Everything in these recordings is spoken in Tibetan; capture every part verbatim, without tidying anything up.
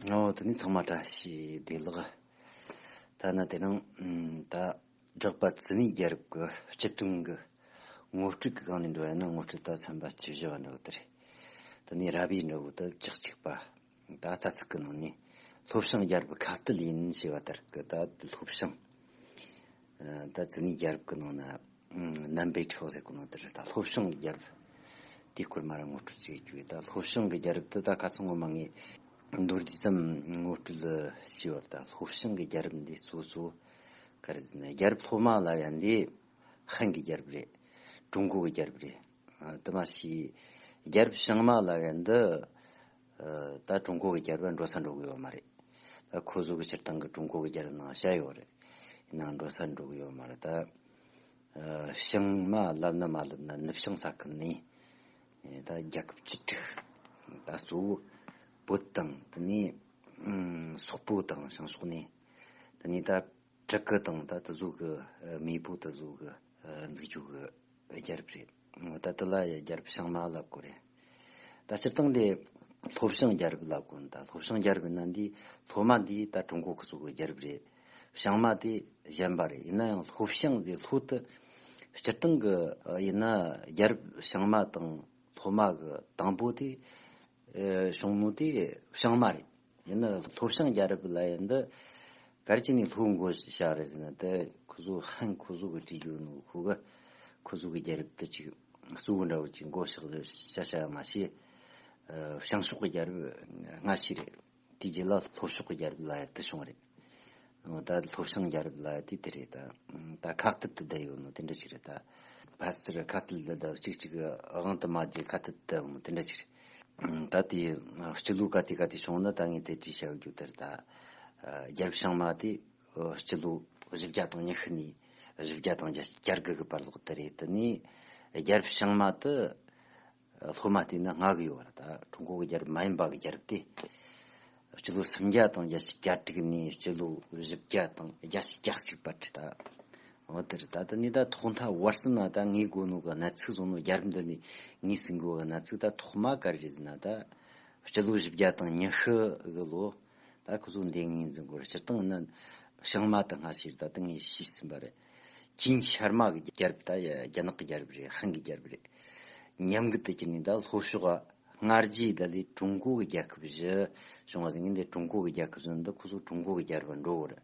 ཨོ་དེ་ནི་ཚང་མ་བཀྲ་ཤིས་བདེ་ལེགས། ད་ན་དེ་རིང་ད་བསྒྲགས་པ་བཙུན་མའི་རྒྱལ་རབས་ཀྱི་སྤྱི་དོན་གྱི་ངོ་སྤྲོད་ཀྱི་སྒང་ནས་འགྲོ་ཡ་ན། ངོ་སྤྲོད་ད་ཚན་པ་བཅུ་བཞི་བ་འདྲ་བོ་དེ་རེད། དེ་ནས་ར་བའི་འདྲ་བོ་ད་བཅུ་གཅིག་པ། ད་རྩ་ཚིག་གི་ནང་ནས་ལྷོ་བྱང་རྒྱལ་རབས་ཁ་གཏད་ཡིན་ཞེས་པ་ལྟར་གྱི་ད་ལྷོ་བྱང་། ད་བཙུན་མའི་རྒྱལ་རབས་ཀྱི་ནང་ན་ནན་པའི་ཁྲོ་ཟེར་གོ་ནོ་དེ་རེད། ད་ལྷོ་བྱང་གི་རྒྱལ་རབས་དེ་སྐོར་མར་ངོ་སྤྲོད་ཅིག་བྱེད་རྒྱུ་ཡིན། ད་ལྷོ་བྱང་གི་རྒྱལ་རབས་དེ་ད་ཁ་སང་ངོ་མ་ངས་མདོར་བསྡུས་ཙམ་ངོ་སྤྲོད་བྱས་པ་རེད། ད་ལྷོ་བྱང་གི་རྒྱལ་རབས་འདི་གཙོ་བོ་ག་རེ་ཟེར་ན། རྒྱལ་རབས་སློབ་མ་ལབ་ཡ་འདི་ཧན་གྱི་རྒྱལ་རབས་རེད། ཀྲུང་གོ་གི་རྒྱལ་རབས་རེད། ཨ་དེ་མ་ཤེས། རྒྱལ་རབས་བྱང་མ་ལབ་ཡ་འདི་ཨ་ད་ཀྲུང་གོ་གི་རྒྱལ་རབས་འགྲོ་ས་འགྲོ་གི་ཡོད་མ་རེད། ད་ཁོ་ཚོ་གི་སྤྱིར་བཏང་གི་ཀྲུང་གོ་གི་རྒྱལ་རབས་ནང་བཤད་ཡོད་རེད། ཡིན་ནའང་འགྲོ་ས་འགྲོ་གི་ཡོད་མ་རེད། ད་ཨ་བྱང་མ་ལབ་ན་མ་ལབ་ན་ནུབ་བྱང་ས་ཁུལ་ནས་ཨེ་ད་རྒྱལ་ཁབ་བཅུ་དྲུག། ད་གཙོ་བོ་བོད་དང་དེ་ནས་ཨ་སོག་པོ་དང་བྱང་ཕྱོགས་ནས། དེ་ནས་ད་ཀྲི་ཀི་དང་ད་དེ་ཚོ་གི་ཨ་མེས་པོ་དེ་ཚོ་གི་ཨ་འཛུགས་རྒྱུ་གི་རྒྱལ་རབས་རེད། ད་དེ་ལ་ཡ་རྒྱལ་རབས་བྱང་མ་ལབ་དགོས་རེད། ད་སྤྱིར་བཏང་དེ་ལྷོ་བྱང་རྒྱལ་རབས་ལབ་དགོས་ནི། ད་ལྷོ་བྱང་རྒྱལ་རབས་ཡིན་ན་འདི་ལྷོ་མ་འདི་ད་ཀྲུང་གོ་ཁུལ་ཚོ་གི་རྒྱལ་རབས་རེད། བྱང་མ་དེ་གཞན་པ་རེད། ཡིན་ན་ཡང་ལྷོ་བྱང་ཟེར་ལྷོ་དེ་སྤྱིར་བཏང་གི་ཨ་ཡིན་ན་རྒྱལ་རབས་བྱང་མ་དང་ལྷོ་མ་གི་དང་པོ་དེ་ཨེ་བྱུང་ནོ་དེ་བྱང་མ་རེད། ཡིན་ན་ལྷོ་བྱང་རྒྱལ་རབས་ལབ་ཡ་འདི་ག་རེ་བྱས་ནས་ལྷོ་མགོ་བཞག་རེད་ཟེར་ན། དེ་ཁོ་ཚོ་ཧན་ཁོ་ཚོ་གི་བྲིས་རྒྱུ་ནོ་ཁོ་གི་ཁོ་ཚོ་གི་རྒྱལ་རབས་དེ་ཅིག་གཙོ་བོ་འདྲ་བོ་ཅིག་མགོ་བཞག་རེད་བྱ་བྱ་མ་ཤེས། ཨ་བྱང་ཕྱོགས་ཀྱི་རྒྱལ་རབས་སྔ་ཕྱི་རེད། དེའི་རྗེས་ལ་ལྷོ་ཕྱོགས་ཀྱི་རྒྱལ་རབས་ལབ་ཡ་དེ་བྱུང་རེད། འོ་ད་ལྷོ་བྱང་རྒྱལ་རབས་ལབ་ཡ་དེ་དེ་རེད། ད་ད་ཁ་གཏད་དུ་བསྡད་ཡོད་ནོ་དེ་འདྲ་ཞིག་རེད། ད་ཕལ་ཆེར་ཁ་གཏད་ལ་ད་གཅིག་གཅིག་གི་དབང་དུ་མ་བསྡུས་ཁ་གཏད་དུ་བསྡད་ཡོད་ནོ་དེ་འདྲ་ཞིག་རེད། ད་དེ་སྤྱི་ལོ་ག་དུས་ག་དུས་བྱུང་ན་ད་ངས་དེ་ཅིག་བཤད་རྒྱུ་དེ་རེད། ད་རྒྱལ་རབས་བྱང་མ་དེ་སྤྱི་ལོ་བཞི་བརྒྱ་དང་ཉི་ཤུ་ནས་བཞི་བརྒྱ་དང་བརྒྱད་ཅུ་གྱ་དགུ་གི་བར་ལོགས་དེ་རེད། དེ་ནས་རྒྱལ་རབས་བྱང་མ་དེ་སློབ་མ་བལྟས་ན་སྔ་གི་ཡོད་པ་རེད། ད་ཀྲུང་གོ་གི་རྒྱལ་རབས་མ་ཡིན་པ་གི་རྒྱལ་རབས་དེ་སྤྱི་ལོ་སུམ་བརྒྱ་དང་བརྒྱད་ཅུ་གྱ་དྲུག་ནས་སྤྱི་ལོ་བཞི་བརྒྱ་དང་བརྒྱད་ཅུ་གྱ་གཅིག་བར་རེད། ད་འོ་དེ་རེད། ད་དེ་ནས་ད་ཐོག་མཐའ་བར་གསུམ་ན་ད་ངས་གོ་ནོ་གི་གནས་ཚུལ་བཟུང་ནོ། རྒྱལ་རབས་འདི་ནས་ངས་ཟིན་གོ་གི་གནས་ཚུལ་ད་ཐོག་མ་ག་རེ་རེད་ཟེར་ན། ད་སྤྱི་ལོ་བཞི་བརྒྱ་དང་ཉི་ཤུ་གི་ལོ། ད་ཁོ་ཚོ་འདི་ངོས་འཛིན་དགོས་རེད། སྤྱིར་བཏང་ན་བྱང་མ་དང་སྔ་ཕྱི་རེད། ད་དེ་ངས་ཤེས་ཟིན་པ་རེད། ཅིན་ཤར་མ་གི་རྒྱལ་རབས། ད་ཡ་རྒྱ་ནག་གི་རྒྱལ་རབས་རེད། ཧན་གི་རྒྱལ་རབས་རེད། ཉམས་རྒུད་དུ་གྱུར་ནས་ད་ལྷོ་ཕྱོགས་སྔ་རྗེས་ད་ལས་ཀྲུང་གོ་གི་རྒྱལ་ཁབ་བཞི་བྱུང་བ་ཟིན་གི། འདི་ཀྲུང་གོ་གི་རྒྱལ་ཁབ་བཞི་འདི་ཁོ་ཚོ་ཀྲུང་གོ་གི་རྒྱལ་རབས་འགྲོ་གི་རེད།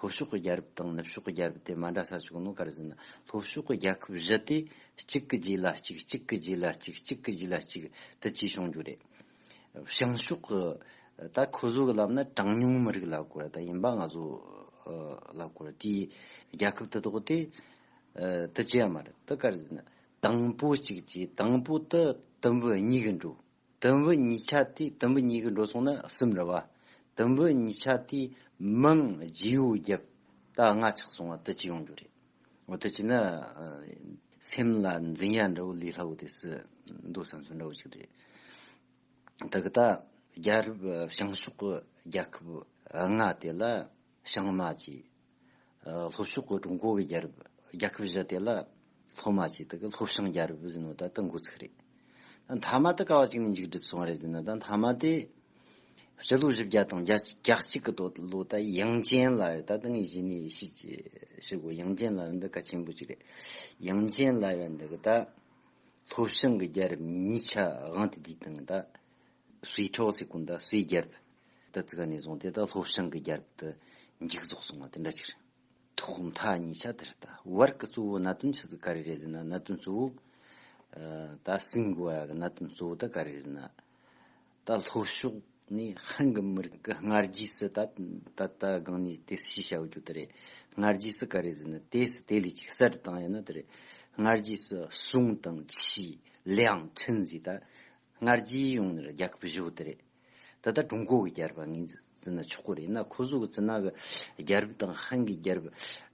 ལྷོ་ཕྱོགས་ཀྱི་རྒྱལ་རབས་དང་ནུབ་ཕྱོགས་ཀྱི་རྒྱལ་རབས་དེ་མ་འདྲ་ས་བྱུང་ནོ་ག་རེ་ཟེར་ན། ལྷོ་ཕྱོགས་ཀྱི་རྒྱལ་ཁབ་བཞི་དེ་གཅིག་གི་རྗེས་ལ་གཅིག་གཅིག་གི་རྗེས་ལ་གཅིག་གཅིག་གི་རྗེས་ལ་གཅིག་དེ་ཅིག་བྱུང་རྒྱུ་རེད། བྱང་ཕྱོགས་ཀྱི་ད་ཁོ་ཚོ་གི་ལབ་ན་གྲངས་ཉུང་མི་རིགས་ལབ་དགོས་རེད། ད་ཡིན་པ་ང་ཚོ་ལབ་དགོས་རེད། དེའི་རྒྱལ་ཁབ་དེ་དག་དེ་དེ་ཅི་ཡང་མ་རེད། དེ་ག་རེ་ཟེར་ན། དང་པོ་གཅིག་གཅིག་དང་པོ་དེ་དུམ་བུ་གཉིས་གི་འགྲོ། དུམ་བུ་གཉིས་ཆ་དེ་དུམ་བུ་གཉིས་གི་འགྲོ་སོང་ན་གསུམ་རེད་བ། དུམ་བུ་གཉིས་ཆ་དེ་མང་རྗེ་བོ་རྒྱབ། ད་ལྔ་ཆགས་སོང་བ་དེ་ཅི་ཡོང་རྒྱུ་རེད། འོ་དེ་ཅི་ན་སེམས་ལ་འཛིན་ཡ་འདྲ་བོ་ལས་སླ་བོ་དེ་སུ་འདུག་བསམ་ཚུལ་འདྲ་བོ་ཅིག་རེད། དེ་གི་ད་རྒྱལ་རབས་བྱང་ཕྱོགས་ཀྱི་རྒྱལ་ཁབ་ལྔ་དེ་ལ་བྱང་མ་བྱས། ལྷོ་ཕྱོགས་ཀྱི་ཀྲུང་གོ་གི་རྒྱལ་རབས་རྒྱལ་ཁབ་བཞི་དེ་ལ་ལྷོ་མ་བྱས། དེ་གི་ལྷོ་བྱང་རྒྱལ་རབས་ཟེར་ནོ་ད་དེ་འགོ་ཚུགས་རེད། ད་མཐའ་མ་དེ་ག་བ་ཅིག་ནས་མཇུག་སྒྲིལ་སོང་བ་རེད་ཟེར་ན། ད་མཐའ་མ་དེ་སྤྱི་ལོ་བཞི་བརྒྱ་དང་བརྒྱད་ཅུ་གྱ་གཅིག་གི་དུས་ལོ་ད་ཡང་ཅིན་ལབ་ཡོད། ད་དེ་ངས་གཞི་ནས་ཤེས་ཤེས་གོ། ཡང་ཅིན་ལབ་ཡོད་འདི་གལ་ཆེན་པོ་ཅིག་རེད། ཡང་ཅིན་ལབ་ཡོད་འདི་གི་ད་ལྷོ་བྱང་གི་རྒྱལ་རབས་གཉིས་ཆ་དབང་དུ་བསྡུས་དང་། ད་སུའི་ཁྲོ་ཟེར་གོ་ནོ་ད་སུའི་རྒྱལ་རབས་ད་ཙི་ག་ནས་བཟུང་སྟེ་ད་ལྷོ་བྱང་གི་རྒྱལ་རབས་དེ་མཇུག་རྫོགས་སོང་བ་དེ་འདྲ་ཅིག་རེད། ཐོག་མཐའ་གཉིས་ཆ་དེ་རེད། ད་བར་གི་གཙོ་བོ་གནད་དོན་ཆི་ཟིག་ག་རེ་རེད་ཟེར་ན། གནད་དོན་གཙོ་བོ་ཨ་ད་ཟིན་དགོས་ཡ་གི་གནད་དོན་གཙོ་བོ་ད་ག་རེ་རེད་ཟེར་ན། ད་ལྷོ་ཕྱོགས་ནས་ཧན་གི་མི་རིགས་གི་སྔ་རྗེས་སུ་ད་ད་ལྟ་སྒང་ནས་དེ་ཤེས་བྱ་རྒྱུ་དེ་རེད། སྔ་རྗེས་སུ་ག་རེ་ཟེར་ན། དེ་སུ་དེ་ལས་ཅིག་གསར་དུ་བཏང་ཡ་ན་དེ་རེད། སྔ་རྗེས་སུ་སུང་དང་ཆི་ལིའང་ཁྲིན་ཟེར་ད་སྔ་རྗེས་ཡོང་ནི་རྒྱལ་ཁབ་བཞི་བོ་དེ་རེད། ད་ལྟ་ཀྲུང་གོ་གི་རྒྱལ་རབས་ངོས་འཛིན་ན་ཆོག་གི་རེད། ན་ཁོ་ཚོ་གི་ཙི་ན་གི་རྒྱལ་རབས་དང་ཧན་གི་རྒྱལ་རབས་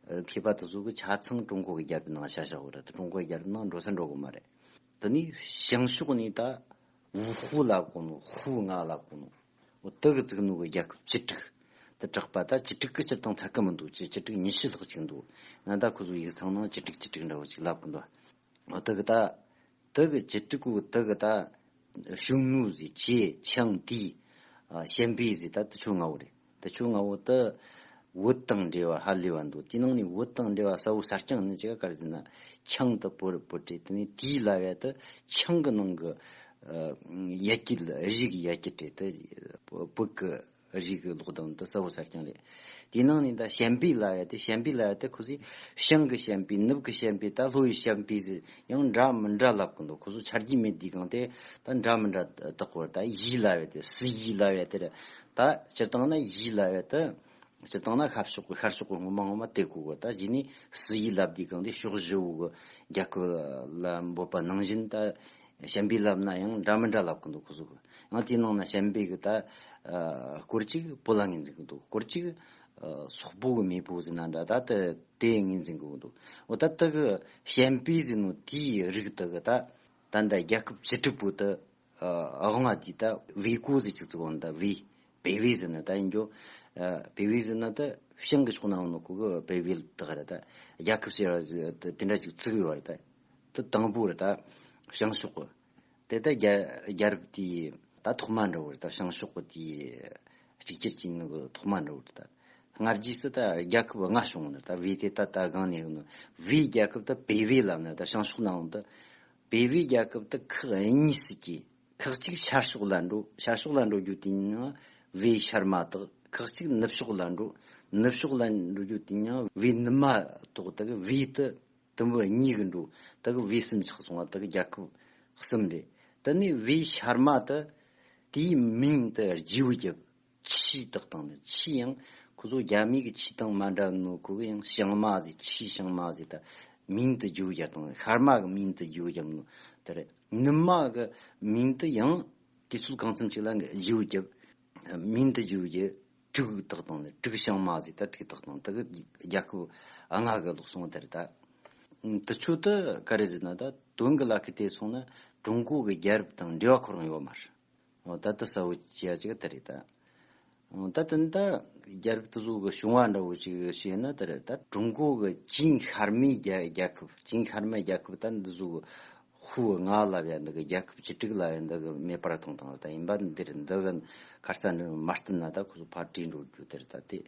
ཨ་མཁས་པ་དེ་ཚོ་གི་ཆ་ཚང་ཀྲུང་གོ་གི་རྒྱལ་རབས་ནང་བཞག་བཞག་གི་རེད། ད་ཀྲུང་གོ་གི་རྒྱལ་རབས་ནང་འགྲོ་ས་འགྲོ་གི་མ་རེད། དེ་ནས་བྱང་ཕྱོགས་ནས་ད་ཝུ་ཧུ་ལབ་གོ་ནོ། ཧུ་ང་ལབ་གོ་ནོ། འོ་དེ་གི་བཙུགས་ནོ་གི་རྒྱལ་ཁབ་བཅུ་དྲུག་དེ་གྲགས་པ། ད་བཅུ་དྲུག་གི་སྤྱིར་བཏང་ཚད་གི་མི་འདུག་བཅུ་བཅུ་དྲུག་ཉི་ཤུ་ལྷག་ཅིག་འདུག་ན། ད་ཁོ་ཚོ་ཡིག་ཚང་ནང་བཅུ་དྲུག་བཅུ་དྲུག་འདྲ་བོ་ཅིག་ལབ་གི་འདུག་འོ་དེ་གི་ད་དེ་གི་བཅུ་དྲུག་གོ་དེ་གི་ད་ཞུང་ནུ་ཟེར་ཅེ་ཆང་ཏི་ ཨ་ཞན་པའི་ཟེར་ད་དེ་ཆོ་ལྔ་བོ་རེད། དེ་ཆོ་ལྔ་བོ་དེ་བོད་དང་འབྲེལ་བ་ཧ་ལས་པ་འདུག་དེའི་ནང་ནས་བོད་དང་འབྲེལ་བ་གསལ་བོ་གསལ་རྐྱང་ནི་ཅི་ག་ག་རེ་ཟེར་ན། ཆང་དེ་བོད་བོད་རེད། དེ་ནས་དེའི་ལབ་ཡ་དེ་ཆང་གི་ནང་གི་ཨ་ཡ་གྱལ། རིགས་ཀྱི་ཡ་གྱལ་རེད། དེ་བོད་ཀྱི་རིགས་ཀྱི་ལོག་ལྡང་དེ་གསལ་བོ་གསལ་རྐྱང་རེད། དེའི་ནང་ནས་ད་ཞན་པའི་ལབ་ཡ་དེ། ཞན་པའི་ལབ་ཡ་དེ་ཁོ་ཚོས་བྱང་གི་ཞན་པའི། ནུབ་ཀྱི་ཞན་པའི། ད་ལྷོ་ཡི་ཞན་པའི་ཟེར་ཡང་འདྲ་མི་འདྲ་ལབ་གི་འདུག་ཁོ་ཚོ་ཆ་རྒྱུས་མེད་དུས་གང་དེ་ད་འདྲ་མི་འདྲ་བཏགས་པར། ད་ཡི་ལབ་ཡ་དེ། སི་ཡི་ལབ་ཡ་དེ་རེད། ད་སྤྱིར་བཏང་ན་ཡི་ལབ་ཡ་དེ། སྤྱིར་བཏང་ན་ཤར་ཕྱོགས་ཀྱི། ཤར་ཕྱོགས་ཀྱི་སྔོན་མ་སྔོན་མ་དེ་གོ་གི། ད་རྗེས་ནས་སི་ཡི་ལབ་དུས་གང་དེ་ཕྱོགས་བཞི་བོ་གི་རྒྱལ་ཁབ་ལ་འབོད་པ་ནང་བཞིན། ད་ཞན་པའི་ལབ་ན་ཡང་འདྲ་མི་འདྲ་ལབ་གི་འདུག་ཁོ་ཚོ་གི། ཡང་དེའི་ནང་ན་ཞན་པའི་གི་ད་ཨ་སྐོར་གཅིག་བོད་ལ་ངོས་འཛིན་གི་འདུག་སྐོར་གཅིག་ཨ་སོག་པོ་གི་མེས་པོ་ཟེར་ན་འདྲ། ད་དེ་དེ་ངོས་འཛིན་གི་འདུག་འོ་ད་དེ་གི་ཞན་པའི་ཟེར་ནོ་དེའི་རིགས་དེ་གི་ད་ད་ད་རྒྱལ་ཁབ་བཅུ་དྲུག་པོ་དེ། ཨ་དབང་བ་དེ་ད་བེ་ཀོ་ཟེར་ཅིག་ཙིག་འོང་ད། བེ་བེ་བེ་ཟེར་ན་ད་ཡིན་རྒྱུ། ཨ་བེ་བེ་བེ་ཟེར་ན་ད་བྱང་གི་ཕྱོགས་ན་འོང་ནོ་ཁོ་གི་བེ་བེ་ལ་དག་རེད། ད་རྒྱལ་ཁབ་ཟེར་བ་ཟེར་དེ་འདྲ་ཅིག་བརྩི་གི་ཡོད་རེད། ད་དེ་དང་པོ་རེད། ད་བྱང་ཕྱོགས་གི་དེ་ད་རྒྱལ་རྒྱལ་རབས་དེའི་ད་ཐོག་མ་འདྲ་བོ་རེད། ད་བྱང་ཕྱོགས་གི་དེའི་གཅིག་གྱུར་གྱི་ནི་གི་ཐོག་མ་འདྲ་བོ་རེད། ད་སྔ་རྗེས་སུ་ད་རྒྱལ་ཁབ་ལྔ་བྱུང་ནི། ད་བེ་དེ་ད་ད་སྒང་ནས་ཡོང་ནི། བེའི་རྒྱལ་ཁབ་ད་བེ་བེ་ལབ་ནི། ད་བྱང་ཕྱོགས་ན་འོང་ད། བེ་བེའི་རྒྱལ་ཁབ་དེ་ཁག་གཉིས་སུ་གྱེས། ཁག་གཅིག་ཤར་ཕྱོགས་ལ་འགྲོ། ཤར་ཕྱོགས་ལ་འགྲོ་རྒྱུ་དེ་ཡང་བེ་ཤར་མ་དག་ཁག་གཅིག་ནུབ་ཕྱོགས་ལ་འགྲོ། ནུབ་ཕྱོགས་ལ་འགྲོ་རྒྱུ་དེ་ཡང་བེ་ནུབ་མ་དག་ད་གི་བེ་དེ་དུམ་བུ་གཉིས་གི་འགྲོ། ད་གི་བེ་གསུམ་ཆགས་སོང་བ། ད་གི་རྒྱལ་ཁབ་གསུམ་རེད། དེ་ནས་བེ་ཤར་མ་དེ་དེའི་མིང་དེ་བརྗེ་བོ་བརྒྱབ། ཆི་བཏགས་བཏང་ནས། ཆི་ཡང་ཁོ་ཚོ་རྒྱ་མིའི་གི་ཆི་དང་མ་འདྲ་ནོ་ཁོ་གི་ཡང་ཞང་མ་ཟེར། ཆི་ཞང་མ་ཟེར། ད་མིང་དེ་བརྗེ་བོ་བརྒྱབ་བཏང་། ཤར་མ་གི་མིང་དེ་བརྗེ་བོ་བརྒྱབ་ནོ་དེ་རེད། ནུབ་མ་གི་མིང་དེ་ཡང་དུས་ཚོད་གང་འཚམ་ཅིག་ལ་བརྗེ་བོ་བརྒྱབ། མིང་དེ་བརྗེ་བོ་བརྒྱབ། དྲུག་བཏགས་བཏང་ནས་དྲུག་ཞང་མ་ཟེར། ད་དེ་བཏགས་བཏང་། ད་གི་རྒྱལ་ཁབ་ལྔ་གི་ལོག་སོང་དེ་རེད། ད་དེ་ཆོ་དེ་ག་རེ་ཟེར་ན། ད་དོན་གི་ལ་ཁི་དེ་སོང་ན་ཀྲུང་གོ་གི་རྒྱལ་རབས་དང་འབྲེལ་བ་ཁོ་རང་ཡོད་མ་རེད། འོ་ད་ལྟ་གསལ་བོ་བྱས་ཡ་ཅིག་དེ་རེད་ད། འོ་ད་དེ་ནི་ད་རྒྱལ་རབས་དེ་ཚོ་གི་བྱུང་བ་འདྲ་བོ་ཅིག་བཤད་ན་དེ་རེད། ད་ཀྲུང་གོ་གི་ཅིན་ཤར་མའི་རྒྱལ་རྒྱལ་ཁབ། ཅིན་ཤར་མའི་རྒྱལ་ཁབ་ད་འདི་ཚོ་གི་ཧུའུ་ལྔ་ལབ་ཡ་འདི་གི། རྒྱལ་ཁབ་བཅུ་དྲུག་ལབ་ཡ་འདི་གི་མེད་པར་བཏང་བཏང་བ་ད་ཡིན་པ། འདིར་འདི་གི་ཁ་རྩ་འདི་མ་བསྟུན་ན་ད་ཁོ་ཚོ་ཕར་བྲོས་འགྲོ་རྒྱུ་དེ་རེད། ད་དེ་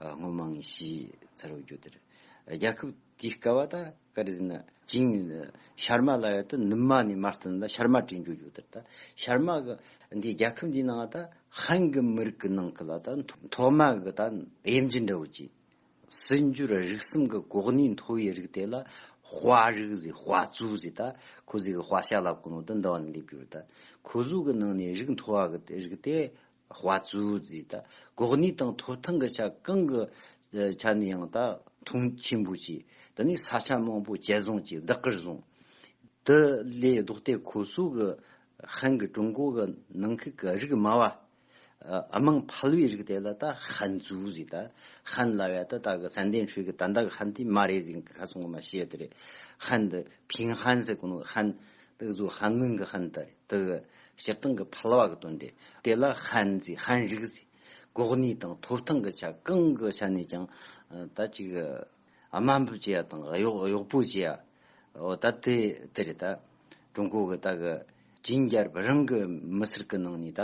ཨ་སྔོན་མ་ངས་ཤེས་ཚར་བའི་རྒྱུ་དེ་རེད། རྒྱལ་ཁབ་དེའི་སྐབས་བ་ད་ག་རེ་ཟེར་ན། ཅིན་ཤར་མ་ལབ་ཡ་དེ་ནུབ་མ་ནས་མར་བསྟན་ན་ཤར་མ་བྲོས་འགྲོ་རྒྱུ་དེ་རེད། ད་ཤར་མ་གི་འདི་རྒྱལ་ཁབ་འདིའི་ནང་ད་ཧན་གི་མི་རིགས་ཀྱི་ནང་གི་ལ་ད་ཐོག་མ་གི་ད་དབྱེ་འབྱེད་འདྲ་བོ་ཅིག་སྲིད་འབྱོར་རིག་གསུམ་གྱི་གོ་གནས་མཐོ་བའི་རིགས་དེ་ལ་དཔའ་རིགས་ཟེར། དཔའ་ཚོ་ཟེར། ད་ཁོ་ཚོས་གི་དཔའ་ཤ་ལབ་གོ་ནོ་དེ་འདི་བ་ནས་སླེབས་ཡོད་རེད། ད་ཁོ་ཚོ་གི་ནང་ནས་རིགས་མཐོ་བ་གི་རིགས་དེ་དཔའ་ཚོ་ཟེར། ད་གོ་གནས་དང་ཐོབ་ཐང་གི་ཆ་གང་གི་ཆ་ནས་ཡང་ད་མཐོང་ཆེན་པོ་བྱས། དེ་ནས་ས་ཆ་མང་པོ་བཅད་བཟུང་བྱས། བདག་གིར་བཟུང་། དེ་ལས་ལྡོག་སྟེ་ཁོ་ཚོ་གི་ཧན་གི་ཀྲུང་གོ་གི་ནང་ཁུལ་གི་རིགས་དམའ་བ། ཨ་དམངས་ཕལ་བའི་རིགས་དེ་ལ་ད་ཧན་ཚོ་ཟེར། ད་ཧན་ལབ་ཡ་ད་ད་གི་ས་གདན་ཧྲུའེ་གི་ད་ལྟ་གི་ཧན་དེ་མ་རེད་ཟེར། ཁ་སང་ངོ་མ་བཤད་དེ་རེད། ཧན་དེ་ཕིང་ཧན་ཟེར་གོ་ནོ། ཧན་དེ་གི་ཟུ་ཧན་ལུན་གི་ཧན་དེ་རེད། དེ་གི་སྤྱིར་བཏང་གི་ཕལ་བ་གི་དོན་རེད། དེ་ལ་ཧན་ཟེར། ཧན་རིགས་ཟེར། གོ་གནས་དང་ཐོབ་ཐང་གི་ཆ་གང་གི་ཆ་ནས་ཀྱང་ཨ་ད་ཅིག་དམའ་འབེབས་བྱེད་ཡ་དང་གཡོག་གཡོག་པོ་བྱེད་ཡ། འོ་ད་དེ་དེ་རེད། ད་ཀྲུང་གོ་གི་ད་གི་ཅིན་རྒྱལ་རབས་རང་གི་མི་སེར་གི་ནང་ནས་ད་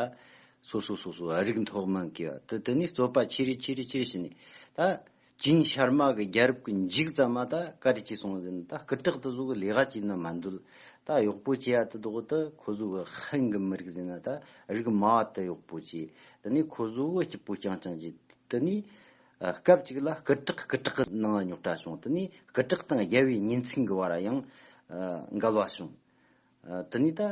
སོ་སོ་སོ་སོ་རིགས་མཐོ་དམན་གི་དེ་དེ་ནས་རྩོད་པ་ཆེ་རེ་ཆེ་རེ་ཆེ་རེ་བྱས་ནས། ད་ཅིན་ཤར་མ་གི་རྒྱལ་རབས་གི་མཇུག་ཙམ་མ་ད་ག་རེ་བྱས་སོང་ཟེར་ན། ད་སྐུ་དྲག་དེ་ཚོ་གི་ལས་ཀ་བྱས་ན་མ་འདོད། ད་གཡོག་པོ་བྱེད་ཡ་དེ་དོག་ད་ཁོ་ཚོ་གི་ཧན་གི་མི་རིགས་ཟེར་ན་ད་རིགས་དམའ་བ་དེ་གཡོག་པོ་བྱས། དེ་ནས་ཁོ་ཚོ་གི་སྐྱིད་པོ་རྐྱང་རྐྱང་བྱས། དེ་ནས་ཨ་སྐབས་གཅིག་ལ་སྐུ་དྲག་སྐུ་དྲག་གི་ནང་རྙོག་དྲ་བྱུང་། དེ་ནས་སྐུ་དྲག་དང་རྒྱལ་བའི་གཉེན་ཚན་གྱི་བར་ཡང་ཨ་འགལ་བ་བྱུང་། ཨ་དེ་ནས་ད་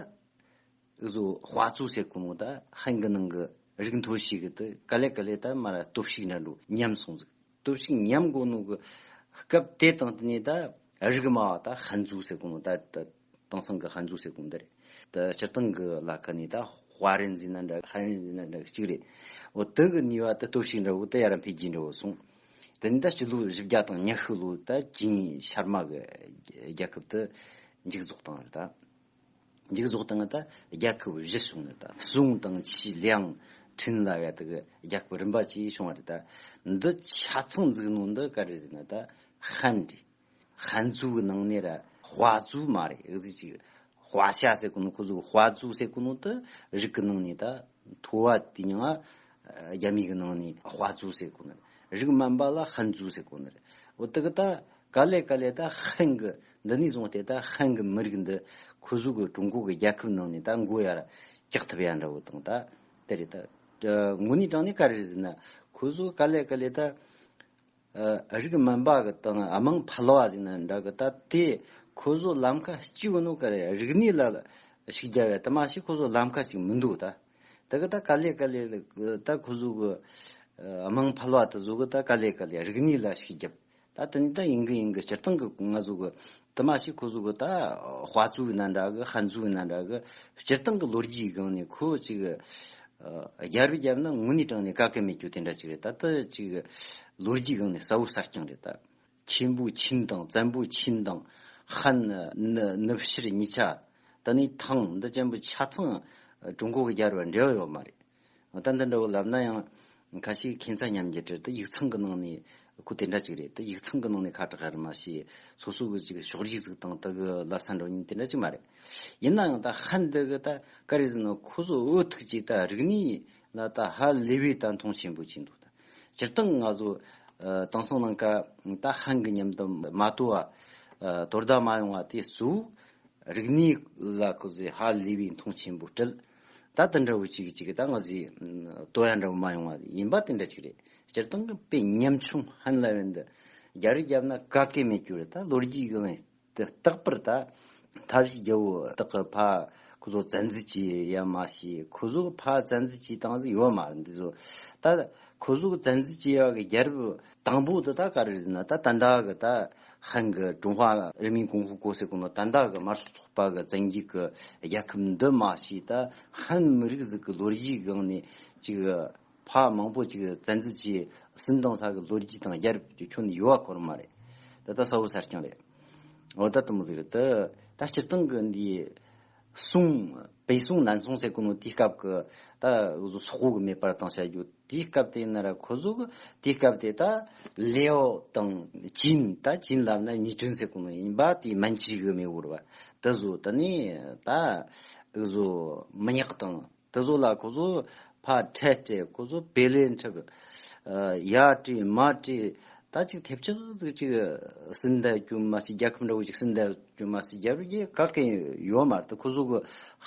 འུ་ཚོ་དཔའ་ཚོ་ཟེར་གོ་ནོ་ད་ཧན་གི་ནང་གི་རིགས་མཐོ་ཤོས་གི་དེ་ག་ལེ་ག་ལེ་ད་མར་སྟོབས་ཤུགས་འདྲ་འགྲོ་ཉམས་སོང་ཟིག་སྟོབས་ཤུགས་ཉམས་གོ་ནོ་གི་སྐབས་དེ་དང་དེ་ནས་ད་རིགས་དམའ་བ་ད་ཧན་ཚོ་ཟེར་གོ་ནོ་ད་ད་དེང་སང་གི་ཧན་ཚོ་ཟེར་གོ་ནོ་འདི་རེད། ད་སྤྱིར་བཏང་གི་ལ་ཁ་ནས་ད་དཔའ་རིན་ཟེར་ན་འདྲ། ཧན་རིན་ཟེར་ན་འདྲ་གཅིག་རེད། འོ་དེ་གི་ནུས་པ་ད་སྟོབས་ཤུགས་འདྲ་བོ་ད་ཡར་འཕེལ་རྒྱས་འདྲ་བོ་སོང་། དེ་ནས་ད་སྤྱི་ལོ་བཞི་བརྒྱ་དང་ཉི་ཤུ་ལོ་ད་ཅིན་ཤར་མ་གི་རྒྱལ་ཁབ་ད་མཇུག་རྫོགས་བཏང་རེད། ད་མཇུག་རྫོགས་བཏང་ད་རྒྱལ་ཁབ་བཞི་བྱུང་ནི། ད་སུང་དང་ཆི་ལིའང་ཁྲིན་ལབ་ཡ་དེ་གི་རྒྱལ་ཁབ་རིམ་པ་བཅས་བྱུང་བ་རེད། ད་འདི་ཆ་ཚང་འཛུགས་ནོ་འདི་ག་རེ་ཟེར་ན་ད་ཧན་རེད། ཧན་ཚོ་གི་ནང་ནས་ར་དཔའ་ཚོ་མ་རེད། འུ་ཟིག་ཅིག་དཔའ་ཤ་ཟེར་གོ་ནོ། ཁོ་ཚོ་དཔའ་ཚོ་ཟེར་གོ་ནོ་དེ་རིགས་གི་ནང་ནས་ད་ མཐོ་བ་དེ་ཉང་ང་རྒྱ་མི་གི་ནང་ནས་ཧྭ་ཙུའུ་ཟེར་གོ་ནི་རེད། རིགས་དམན་པ་ལ་ཧན་ཙུའུ་ཟེར་གོ་ནི་རེད། འོ་དེ་གི་ད་ག་ལེ་ག་ལེ་ད་ཧན་གི་འདི་ནས་བཟུང་སྟེ་ད་ཧན་གི་མི་རིགས་འདི་ཁོ་ཚོ་གི་ཀྲུང་གོ་གི་རྒྱལ་ཁབ་ནང་ནས་ད་མགོ་ཡར་བཀྱག་ཐུབ་ཡ་འདྲ་བོ་དང་ད་དེ་རེད། ད་དངོས་གནས་དྲང་གནས་ག་རེ་རེད་ཟེར་ན། ཁོ་ཚོ་ག་ལེ་ག་ལེ་ད་ཨ། རིགས་དམན་པ་གི་དང་དམངས་ཕལ་བ་ཟེར་ན་འདྲ་གི། ད་དེ་ཁོ་ཚོ་ལམ་ཁ་གཅིག་ནོ་ག་རེ། རིག་གནས་ལ་ཤུགས་རྒྱབ་ཡ་དེ་མ་ཞིག་ཁོ་ཚོ་ལམ་ཁ་ཅིག་མི་འདུག་ད་དེ་གི་ད་ག་ལེ་ག་ལེ་ད་ཁོ་ཚོ་གི་ཨ། དམངས་ཕལ་བ་དེ་ཚོ་གི་ད་ག་ལེ་ག་ལེ་རིག་གནས་ལ་ཤུགས་རྒྱབ། ད་དེ་ནི་ད་ཡིན་གི་ཡིན་གི། སྤྱིར་བཏང་གི་ང་ཚོ་གི་དེ་མ་ཞིག་ཁོ་ཚོ་གི་ད་ཧྭ་ཙུའུ་ཡིན་ན་འདྲ་གི། ཧན་ཙུའུ་ཡིན་ན་འདྲ་གི། སྤྱིར་བཏང་གི་ལོ་རྒྱུས་སྒང་ནས་ཁོ་ཅིག་ཨ། རྒྱལ་རབས་བརྒྱབ་ན་དངོས་གནས་དྲང་ནས་ག་གེ་མེད་རྒྱུ་དེ་འདྲ་ཅིག་རེད། ད་ལྟ་ཅིག་ལོ་རྒྱུས་སྒང་ནས་གསལ་བོ་གསལ་རྐྱང་རེད། ད་ཆེན་པོ་ཆིན་དང་བཙན་པོ་ཆིན་དང་ཧན་ནུ་ནུབ་ཕྱིར་གཉིས་ཆ། ད་ནི་ཐང་འདི་ཅན་པོ་ཆ་ཚང་ཀྲུང་གོ་གི་རྒྱལ་རབས་འབྲེལ་བ་ཡོད་མ་རེད། ད་འདི་འདྲ་བོ་ལབ་ན་ཡང་ཁ་ཤས་ཁྱད་མཚར་སྙམ་རྒྱུ་རེད། ད་ཡིག་ཚང་གི་ནང་ནས་ཁོ་དེ་འདྲ་ཅིག་རེད། ད་ཡིག་ཚང་གི་ནང་ནས་ཁ་གྲག་ཡ་རེད་མ་ཤེས། སོ་སོ་གི་ཅིག་ཕྱོགས་རིས་ཟིག་དང་ད་གི་ལབ་ས་འདྲ་བོ་ཡིན་དེ་འདྲ་ཅིག་མ་རེད། ཡིན་ན་ཡང་ད་ཧན་འདི་གི་ད་ག་རེ་ཟེར་ན། ཁོ་ཚོ་འུ་ཐུག་ཅིག་ད་རིག་གནས་ལ་ད་ཧ་ལས་པའི་ད་མཐོང་ཆེན་པོ་ཅིག་འདུག་ད་སྤྱིར་བཏང་ང་ཚོ་ཨ། དེང་སང་ནང་ཀ་ད་ཧན་གི་མཉམ་དུ་མ་དོ་བ་ཨ། དོ་ཟླ་མ་ཡོང་བ་དེ་གཙོ་བོ་རིག་གནས་ལ་ཁོ་ཚོས་ཧ་ལས་པའི་མཐོང་ཆེན་པོ་སྤྲད། ད་དེ་འདྲ་བོ་ཅིག་ཅིག་ད་ང་ཚོས་ཨ། དོ་ཡ་འདྲ་བོ་མ་ཡོང་བ་ཡིན་པ་དེ་འདྲ་ཅིག་རེད། སྤྱིར་བཏང་གི་དཔེ་ཉམ་ཆུང་ཧན་ལབ་ཡ་འདི་རྒྱལ་རབས་བརྒྱབ་ན་ག་གེ་མེད་རྒྱུ་རེད། ད་ལོ་རྒྱུས་གི་ནས་དེ་རྟག་པར་ད་མཐའ་བཞི་རྒྱལ་པོ་དག་གི་ཕ་ཁོ་ཚོ་བཙན་འཛུལ་བྱས་ཡ་མ་ཤེས། ཁོ་ཚོ་གི་ཕ་བཙན་འཛུལ་བྱས་བཏང་ཟིག་ཡོད་མ་རེད། འདི་ཚོ་ད་ཁོ་ཚོ་གི་བཙན་འཛུལ་བྱས་ཡ་གི་རྒྱལ་རབས་དང་པོ་དེ་ད་ག་རེ་རེད་ན། ད་ད་ལྟ་གི་ད་ཧན་གི་ཀྲུང་ཧྭ་རིགས་མིའི་གོང་བུ་སྐོར་ཟེར་གོ་ནོ། ད་ལྟ་གི་དམར་ཤོག་ཚོགས་པ་གི་བཙན་རྒྱལ་གི་རྒྱལ་ཁབ་འདི་མ་ཤེས། ད་ཧན་མི་རིགས་ཟིག་གི་ལོ་རྒྱུས་སྒང་ནས་ཅིག་ཕ་མང་པོ་ཅིག་བཙན་འཛུལ་གྱིས་ཟིན་བཏང་ས་གི་ལོ་རྒྱུས་དང་རྒྱལ་རབས་ཀྱི་ཁྱོན་ནས་ཡོད་བ་ཁོ་རང་མ་རེད། ད་ལྟ་གསལ་བོ་གསལ་རྐྱང་རེད། འོ་ད་དེ་མོ་ཟིག་རེད། ད་ད་སྤྱིར་བཏང་གི་འདི་སུང་།北宋南宋ཟེར་གོ་ནོ་དེའི་སྐབས་ཀྱི་ད་སོག་པོ་གི་མེད་པར་བཏང་བྱ་རྒྱུ་དེའི་སྐབས་དེ་ཡིན་ན་ར། ཁོ་ཚོ་གི་དེའི་སྐབས་དེ་ད་ལེའོ་དང་ཅིན། ད་ཅིན་ལབ་ན་ཉི་ཀྲིན་ཟེར་གོ་ནོ་ཡིན་པ། དེའི་མན་ཇུའི་གི་མེས་པོ་རེད་བ། དེ་ཚོ་ད་ནི་ད་ཁོ་ཚོ་མི་ཉག་དང་། དེ་ཚོ་ལ་ཁོ་ཚོ་ཕར་ཁྲལ་སྤྲད། ཁོ་ཚོ་བེ་ལེན་འཁྲབ། ཨ། ཡར་སྤྲད་མར་སྤྲད། ད་ཅིག་ཐེབས་ཆག་ཟིག་ཅིག་ཟིན་བསྡད་རྒྱུ་མ་ཟད། རྒྱལ་ཁབ་འདྲ་བོ་ཅིག་ཟིན་བསྡད་རྒྱུ་མ་ཟད། རྒྱལ་རབས་ཀྱི་ག་གེ་ཡོད་མ་རེད། ད་ཁོ་ཚོ་གི་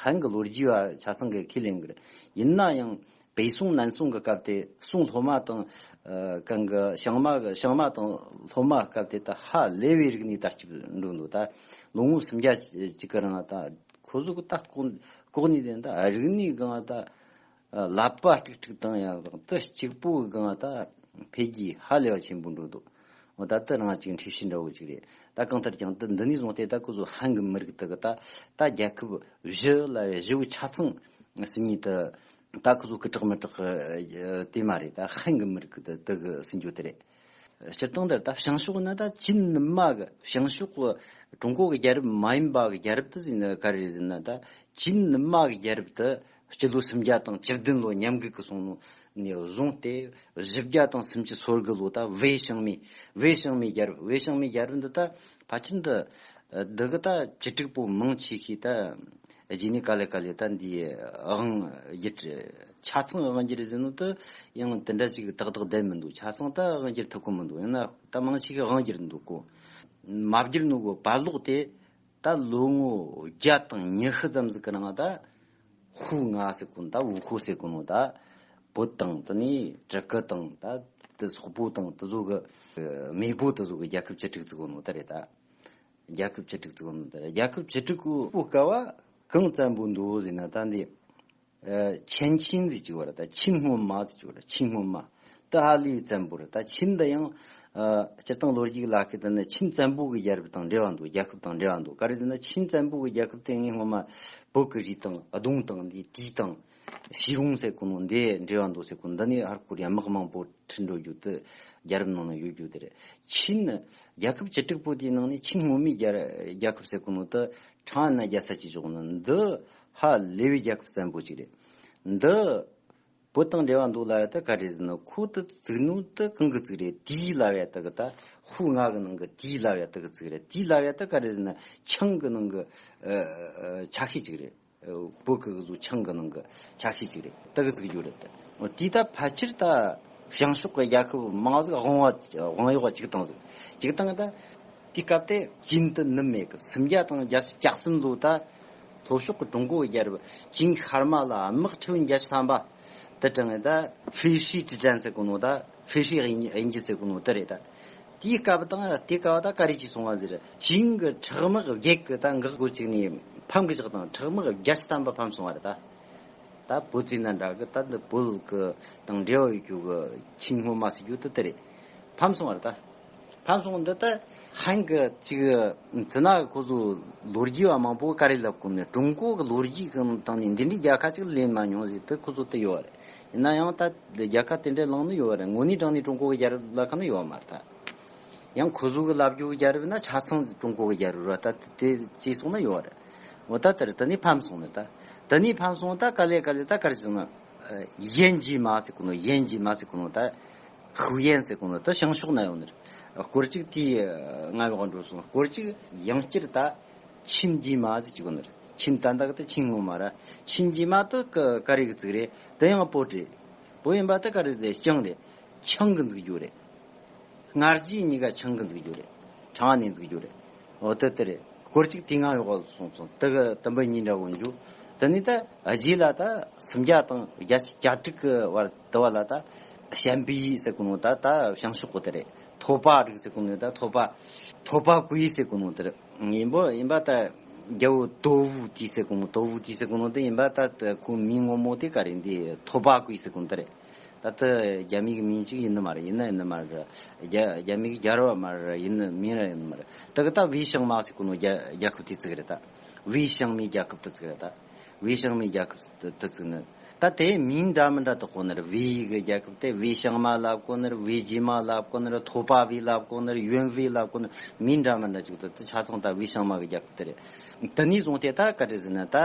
ཧན་གི་ལོ་རྒྱུས་བ་ཆ་ཚང་གི་ཁས་ལེན་གི་རེད། ཡིན་ན་ཡང་北宋南宋གི་སྐབས་དེ་སུང་སློབ་མ་དང་། ཨ། གང་གི་ཞང་མ་གི་ཞང་མ་དང་སློབ་མ་སྐབས་དེ་ད་ཧ་ལས་པའི་རིག་གནས་དར་ཁྱབ་འགྲོ་འདུག་ད་ལོ་ངོ་སུམ་བརྒྱ་ཅིག་གི་རིང་ད་ཁོ་ཚོ་གི་ད་ལྐོག་ལྐོག་ནས་དེ་ད་རིག་གནས་སྒང་ད་ལག་པ་ཀྲིག་ཀྲིག་བཏང་ཡ་དང་དེ་གཅིག་པོ་གི་སྒང་ད་འཕེལ་རྒྱས་ཧ་ལས་པ་ཆེན་པོ་འགྲོ་འདུག་འོ་ད་དེ་རང་ཅིག་འཁྲབ་གཞི་འདྲ་བོ་ཅིག་རེད། ད་གང་ལྟར་ཀྱང་དེ་འདི་ནས་བཟུང་སྟེ་ད་ཁོ་ཚོ་ཧན་གི་མི་རིགས་དེ་གི་ད་ད་རྒྱལ་ཁབ་བཞི་ལ་བཞི་བོ་ཆ་ཚང་ཟིན་ནས་དེ། ད་ཁོ་ཚོ་སྐུ་དྲག་མི་དྲག་དེ་མ་རེད། ད་ཧན་གི་མི་རིགས་དེ་དེ་གི་ཟིན་རྒྱུ་དེ་རེད། སྤྱིར་བཏང་དེར་ད་བྱང་ཕྱོགས་ན་ད་ཅིན་ནུབ་མ་གི་བྱང་ཕྱོགས་ཀྲུང་གོ་གི་རྒྱལ་རབས་མ་ཡིན་པ་གི་རྒྱལ་རབས་དེ་ཟིན་ན་ག་རེ་ཟིན་ན། ད་ཅིན་ནུབ་མ་གི་རྒྱལ་རབས་དེ་སྤྱི་ལོ་སུམ་བརྒྱ་དང་བཅུ་བདུན་ལོ་ཉམས་རྒུད་གི་སོང་ནོ་ནས་བཟུང་སྟེ་བཞི་བརྒྱ་དང་སུམ་ཅུ་སོ་དགུ་ལོ་ད་ཝེ་ཞང་མི། ཝེ་ཞང་མི་རྒྱལ་རབས། ཝེ་ཞང་མི་རྒྱལ་རབས་འདི་ད་ཕལ་ཆེར་འདི་འདི་གི་ད་བཅུ་དྲུག་པོ་མང་ཆེ་ཤོས་ད་རྗེས་ནས་ག་ལེ་ག་ལེ་ད་འདི་དབང་བསྒྱུར། ཆ་ཚང་དབང་བསྒྱུར་ཟེར་ནོ་ད་ཡང་དེ་འདྲ་ཅིག་ཏག་ཏག་བསྡད་མི་འདུག་ཆ་ཚང་ད་དབང་བསྒྱུར་ཐུབ་ཀྱི་མི་འདུག་ཡང་ན་ད་མང་ཆེ་ཤོས་དབང་བསྒྱུར་འདུག་གོ། མ་བསྒྱུར་ནོ་གོ་བར་ལོག་དེ་ད་ལོ་ངོ་བརྒྱ་དང་ཉི་ཤུ་ཙམ་ཟིག་གི་ནང་ད་ཧུའུ་ང་ཟེར་གོ་ནོ་ད་ཝུ་ཧུའུ་ཟེར་གོ་ནོ་ད་བོད་དང་དེ་ནས་ཀྲི་ཀི་དང་ད་དེ་སོག་པོ་དང་དེ་ཚོ་གི་མེས་པོ་དེ་ཚོ་གི་རྒྱལ་ཁབ་བཅུ་དྲུག་ཟིག་གོ་ནོ་ད་རེད། ད་རྒྱལ་ཁབ་བཅུ་དྲུག་ཟིག་གོ་ནོ་ད་རེད། རྒྱལ་ཁབ་བཅུ་དྲུག་གི་བོད་སྐབས་བ་གང་བཙན་པོ་འདུག་ཟེར་ན། ད་འདི་ཨ་ཆན་ཆིན་ཟེར་གྱི་བ་རེད། ད་ཆིན་སྔོན་མ་ཟེར་གྱི་བ་རེད། ཆིན་སྔོན་མ་ད་ཧ་ལས་བཙན་པོ་རེད། ད་ཆིན་ད་ཡང་ཨ་སྤྱིར་བཏང་ལོ་རྒྱུས་ལ་ཁེ་ད་ནི་ཆིན་བཙན་པོ་གི་རྒྱལ་རབས་དང་འབྲེལ་བ་འདུག་རྒྱལ་ཁབ་དང་འབྲེལ་བ་འདུག་ག་རེ་ཟེར་ན་ཆིན་བཙན་པོ་གི་རྒྱལ་ཁབ་དེ་ངས་སྔོན་མ་བོད་ཀྱི་རིགས་དང་ཨ་ལྡོང་དང་འདི་ཏི་དང་ཞི་རུང་ཟེར་གོ་ནོ་འདི་འབྲེལ་བ་འདུག་ཟེར་གོ་ནོ། འདི་ནས་ཧར་ཁོ་རེ་དམག་མང་པོ་ཁྲིད་འགྲོ་རྒྱུ་དེ་རྒྱལ་རབས་ནང་ན་ཡོད་རྒྱུ་དེ་རེད། ཆིན་རྒྱལ་ཁབ་བཅུ་དྲུག་པོ་དེའི་ནང་ནས་ཆིན་སྔོན་མའི་རྒྱལ་རྒྱལ་ཁབ་ཟེར་གོ་ནོ་ད་ཁྲང་ཨན་ན་རྒྱལ་ས་ཅིག་བཞུགས་ནོ་འདི་ཧ་ལས་པའི་རྒྱལ་ཁབ་བཙན་པོ་ཅིག་རེད། འདི་བོད་དང་འབྲེལ་བ་འདུག་ལབ་ཡ་ད་ག་རེ་ཟེར་ན། ཁོ་དེ་བཙུགས་ནོ་དེ་གང་གི་བཙུགས་རེད། ཏི་ལབ་ཡ་དེ་གི་ད་ཧུའུ་ང་གི་ནང་གི་ཏི་ལབ་ཡ་དེ་གི་བཙུགས་རེད། ཏི་ལབ་ཡ་ད་ག་རེ་ཟེར་ན་ཆང་གི་ནང་གི་ཨ་ཨ་ཆ་ཤས་ཅིག་རེད། བོད་ཀྱི་བཟོ་ཆང་གི་ནང་གི་ཆ་ཤས་ཅིག་རེད། དེ་གི་ཟིག་རྒྱུ་རེད་དེ། དེ་ད་ཕལ་ཆེར་ད་བྱང་ཕྱོགས་ཀྱི་རྒྱལ་ཁབ་མང་ཟིག་དབང་བ་དབང་ཡོད་པ་ཅིག་བཏང་ཟིག་ཅིག་བཏང་། ད་དེའི་སྐབས་དེ་ཅིན་དུ་ནུབ་མེད་གི་སུམ་བརྒྱ་དང་བརྒྱད་ཅུ་གྱ་གསུམ་ལོ་ད་ལྷོ་ཕྱོགས་ཀྱི་ཀྲུང་གོ་གི་རྒྱལ་རབས་ཅིན་ཤར་མ་ལ་དམག་ཁྲི་བརྒྱད་ཅུ་ཐམ་པ་དེ་དྲངས་ད་ཧྥེ་ཧྲི་ཀྲི་ཀྲན་ཟེར་གོ་ནོ་ད་ཧྥེ་ཧྲི་དབྱིན་ཇི་ཟེར་གོ་ནོ་དེ་རེད་ད། དེའི་སྐབས་དང་དེའི་སྐབས་ད་ག་རེ་ཅིག་སོང་བ་ཟེར། ཅིན་གྱི་ཁྲག་དམག་བརྒྱད་ཀྱི་ད་འགག་སྒོ་ཅིག་ནས་ཕམ་གི་བཞག་དང་ཁྲག་དམག་བརྒྱད་ཅུ་ཐམ་པ་ཕམ་སོང་བ་རེད་ད། ད་བོད་ཟེར་ན་འདྲ་གི་ད་འདི་བོད་ཀྱི་དང་འབྲེལ་བ་ཡོད་རྒྱུ་གི་ཆིན་སྔོན་མ་ཟེར་རྒྱུ་དེ་དེ་རེད། ཕམ་སོང་བ་རེད་ད། ཕམ་སོང་། འདི་ད་ཧན་གི་ཅིག་ཙི་ན་གི་ཁོ་ཚོ་ལོ་རྒྱུས་བ་མང་པོ་ག་རེ་ལབ་གོ་ནི། ཀྲུང་གོ་གི་ལོ་རྒྱུས་གི་སྟེང་ནས་འདི་འདྲའི་རྒྱལ་ཁབ་ཅིག་ལེན་མ་མྱོང་ཟེར་དེ་ཁོ་ཚོ་དེ་ཡོད་རེད། ཡིན་ན་ཡང་ད་རྒྱལ་ཁབ་དེ་འདྲའི་ལངས་ནི་ཡོད་རེད། དངོས་གནས་དྲང་ནས་ཀྲུང་གོ་གི་རྒྱལ་རབས་ལབ་ཁ་ནི་ཡོད་མ་རེད་ད། ཡང་ཁོ་ཚོ་གི་ལབ་རྒྱུ་གི་རྒྱལ་རབས་ན་ཆ་ཚང་ཀྲུང་གོ་གི་རྒྱལ་རབས་རེད་ད། དེ་བྱས་སོང་ན་ཡོད་རེད། འོ་ད་དེར་དེ་ནས་ཕམ་སོང་ནི་ད། དེ་ནས་ཕམ་སོང་ད་ག་ལེ་ག་ལེ་ད་ག་རེ་ཟེར་ན། ཡན་ཇི་མ་ཟེར་གོ་ནོ། ཡན་ཇི་མ་ཟེར་གོ་ནོ་ད། ཧུའུ་ཡན་ཟེར་གོ་ནོ་ད་བྱང་ཕྱོགས་ན་ཡོད་ནི་རེད། སྐོར་གཅིག་དེའི་ང་བའི་འགྲོ་སོང་། སྐོར་གཅིག་ཡང་བསྐྱར་ད་ཆིན་ཇི་མ་ཟེར་གྱི་གོ་ནི་རེད། ཆིན་ད་ད་གི་ད་ཆིན་སྔོན་མ་ར། ཆིན་ཇི་མ་ད་ག་ག་རེ་གི་ཚིག་རེད། དེ་ཡང་བོད་རེད། བོད་ཡིན་པ་ད་ག་རེ་རེད། ཅང་རེད། ཆང་གི་འཛུགས་རྒྱུ་རེད། སྔར་རྗེས་གཉིས་ཀ་ཆང་གི་འཛུགས་རྒྱུ་རེད། ཁྲང་ནས་འཛུགས་རྒྱུ་རེད། འོ་དེ་དེ་རེད། སྐོར་གཅིག་དེ་ང་ཡོག་སོང་སོང་། དེ་གི་དུམ་བུ་གཉིས་འདྲ་བོ་འཇུ། དེ་ནས་ད་རྗེས་ལ་ད་སུམ་བརྒྱ་དང་བརྒྱད་ཅུ་གྱ་དྲུག་གི་བར་དུ་བ་ལ་ད་ཞན་པི་ཟེར་གོ་ནོ་ད་ད་བྱང་ཕྱོགས་གོ་དེ་རེད། ཐོ་པ་རིགས་ཟེར་གོ་ནོ་ད་ཐོ་པ། ཐོ་པ་ཀུའི་ཟེར་གོ་ནོ་དེ་རེད། ཡིན་པོ་ཡིན་པ་ད་རྒྱལ་བོ་དོ་བུ་ཏི་ཟེར་གོ་ནོ། དོ་བུ་ཏི་ཟེར་གོ་ནོ་དེ་ཡིན་པ་ད་ད་ཁོ་མིང་ངོ་མོ་དེ་ག་རེ་འདི་ཐོ་པ་ཀུའི་ཟེར་གོ་ནོ་དེ་རེད། ད་ལྟ་རྒྱ་མི་གི་མིང་ཅིག་ཡིན་ནི་མ་རེད། ཡིན་ན་ཡིན་ནི་མ་རེད། རྒྱ་རྒྱ་མི་གི་རྒྱལ་རབས་མ་རེད། ཡིན་ནི་མིང་ར་ཡིན་ནི་མ་རེད། ད་གི་ད་ཝེ་ཤང་མ་ཟེར་གོ་ནོ་རྒྱ་རྒྱལ་ཁབ་དེ་ཚིག་རེད་ད། ཝེ་ཤང་མའི་རྒྱལ་ཁབ་དེ་ཚིག་རེད་ད། ཝེ་ཤང་མའི་རྒྱལ་ཁབ་དེ་དེ་ཚིག་ནི། ད་དེ་མིང་འདྲ་མི་འདྲ་དུ་གོ་ནི་རེད། ཝེ་ཡི་གི་རྒྱལ་ཁབ་དེ་ཝེ་ཤང་མ་ལབ་གོ་ནི་རེད། ཝེ་རྗེ་མ་ལབ་གོ་ནི་རེད། ཐོ་པ་ཝེ་ལབ་གོ་ནི་རེད། ཡོན་ཝེ་ལབ་གོ་ནི་རེད། མིང་འདྲ་མི་འདྲ་ཅིག་ཏུ་དེ་ཆ་ཚང་ད་ཝེ་ཤང་མ་གི་རྒྱལ་ཁབ་དེ་རེད། དེ་ནས་བཟུང་སྟེ་ད་ག་རེ་ཟེར་ན་ད་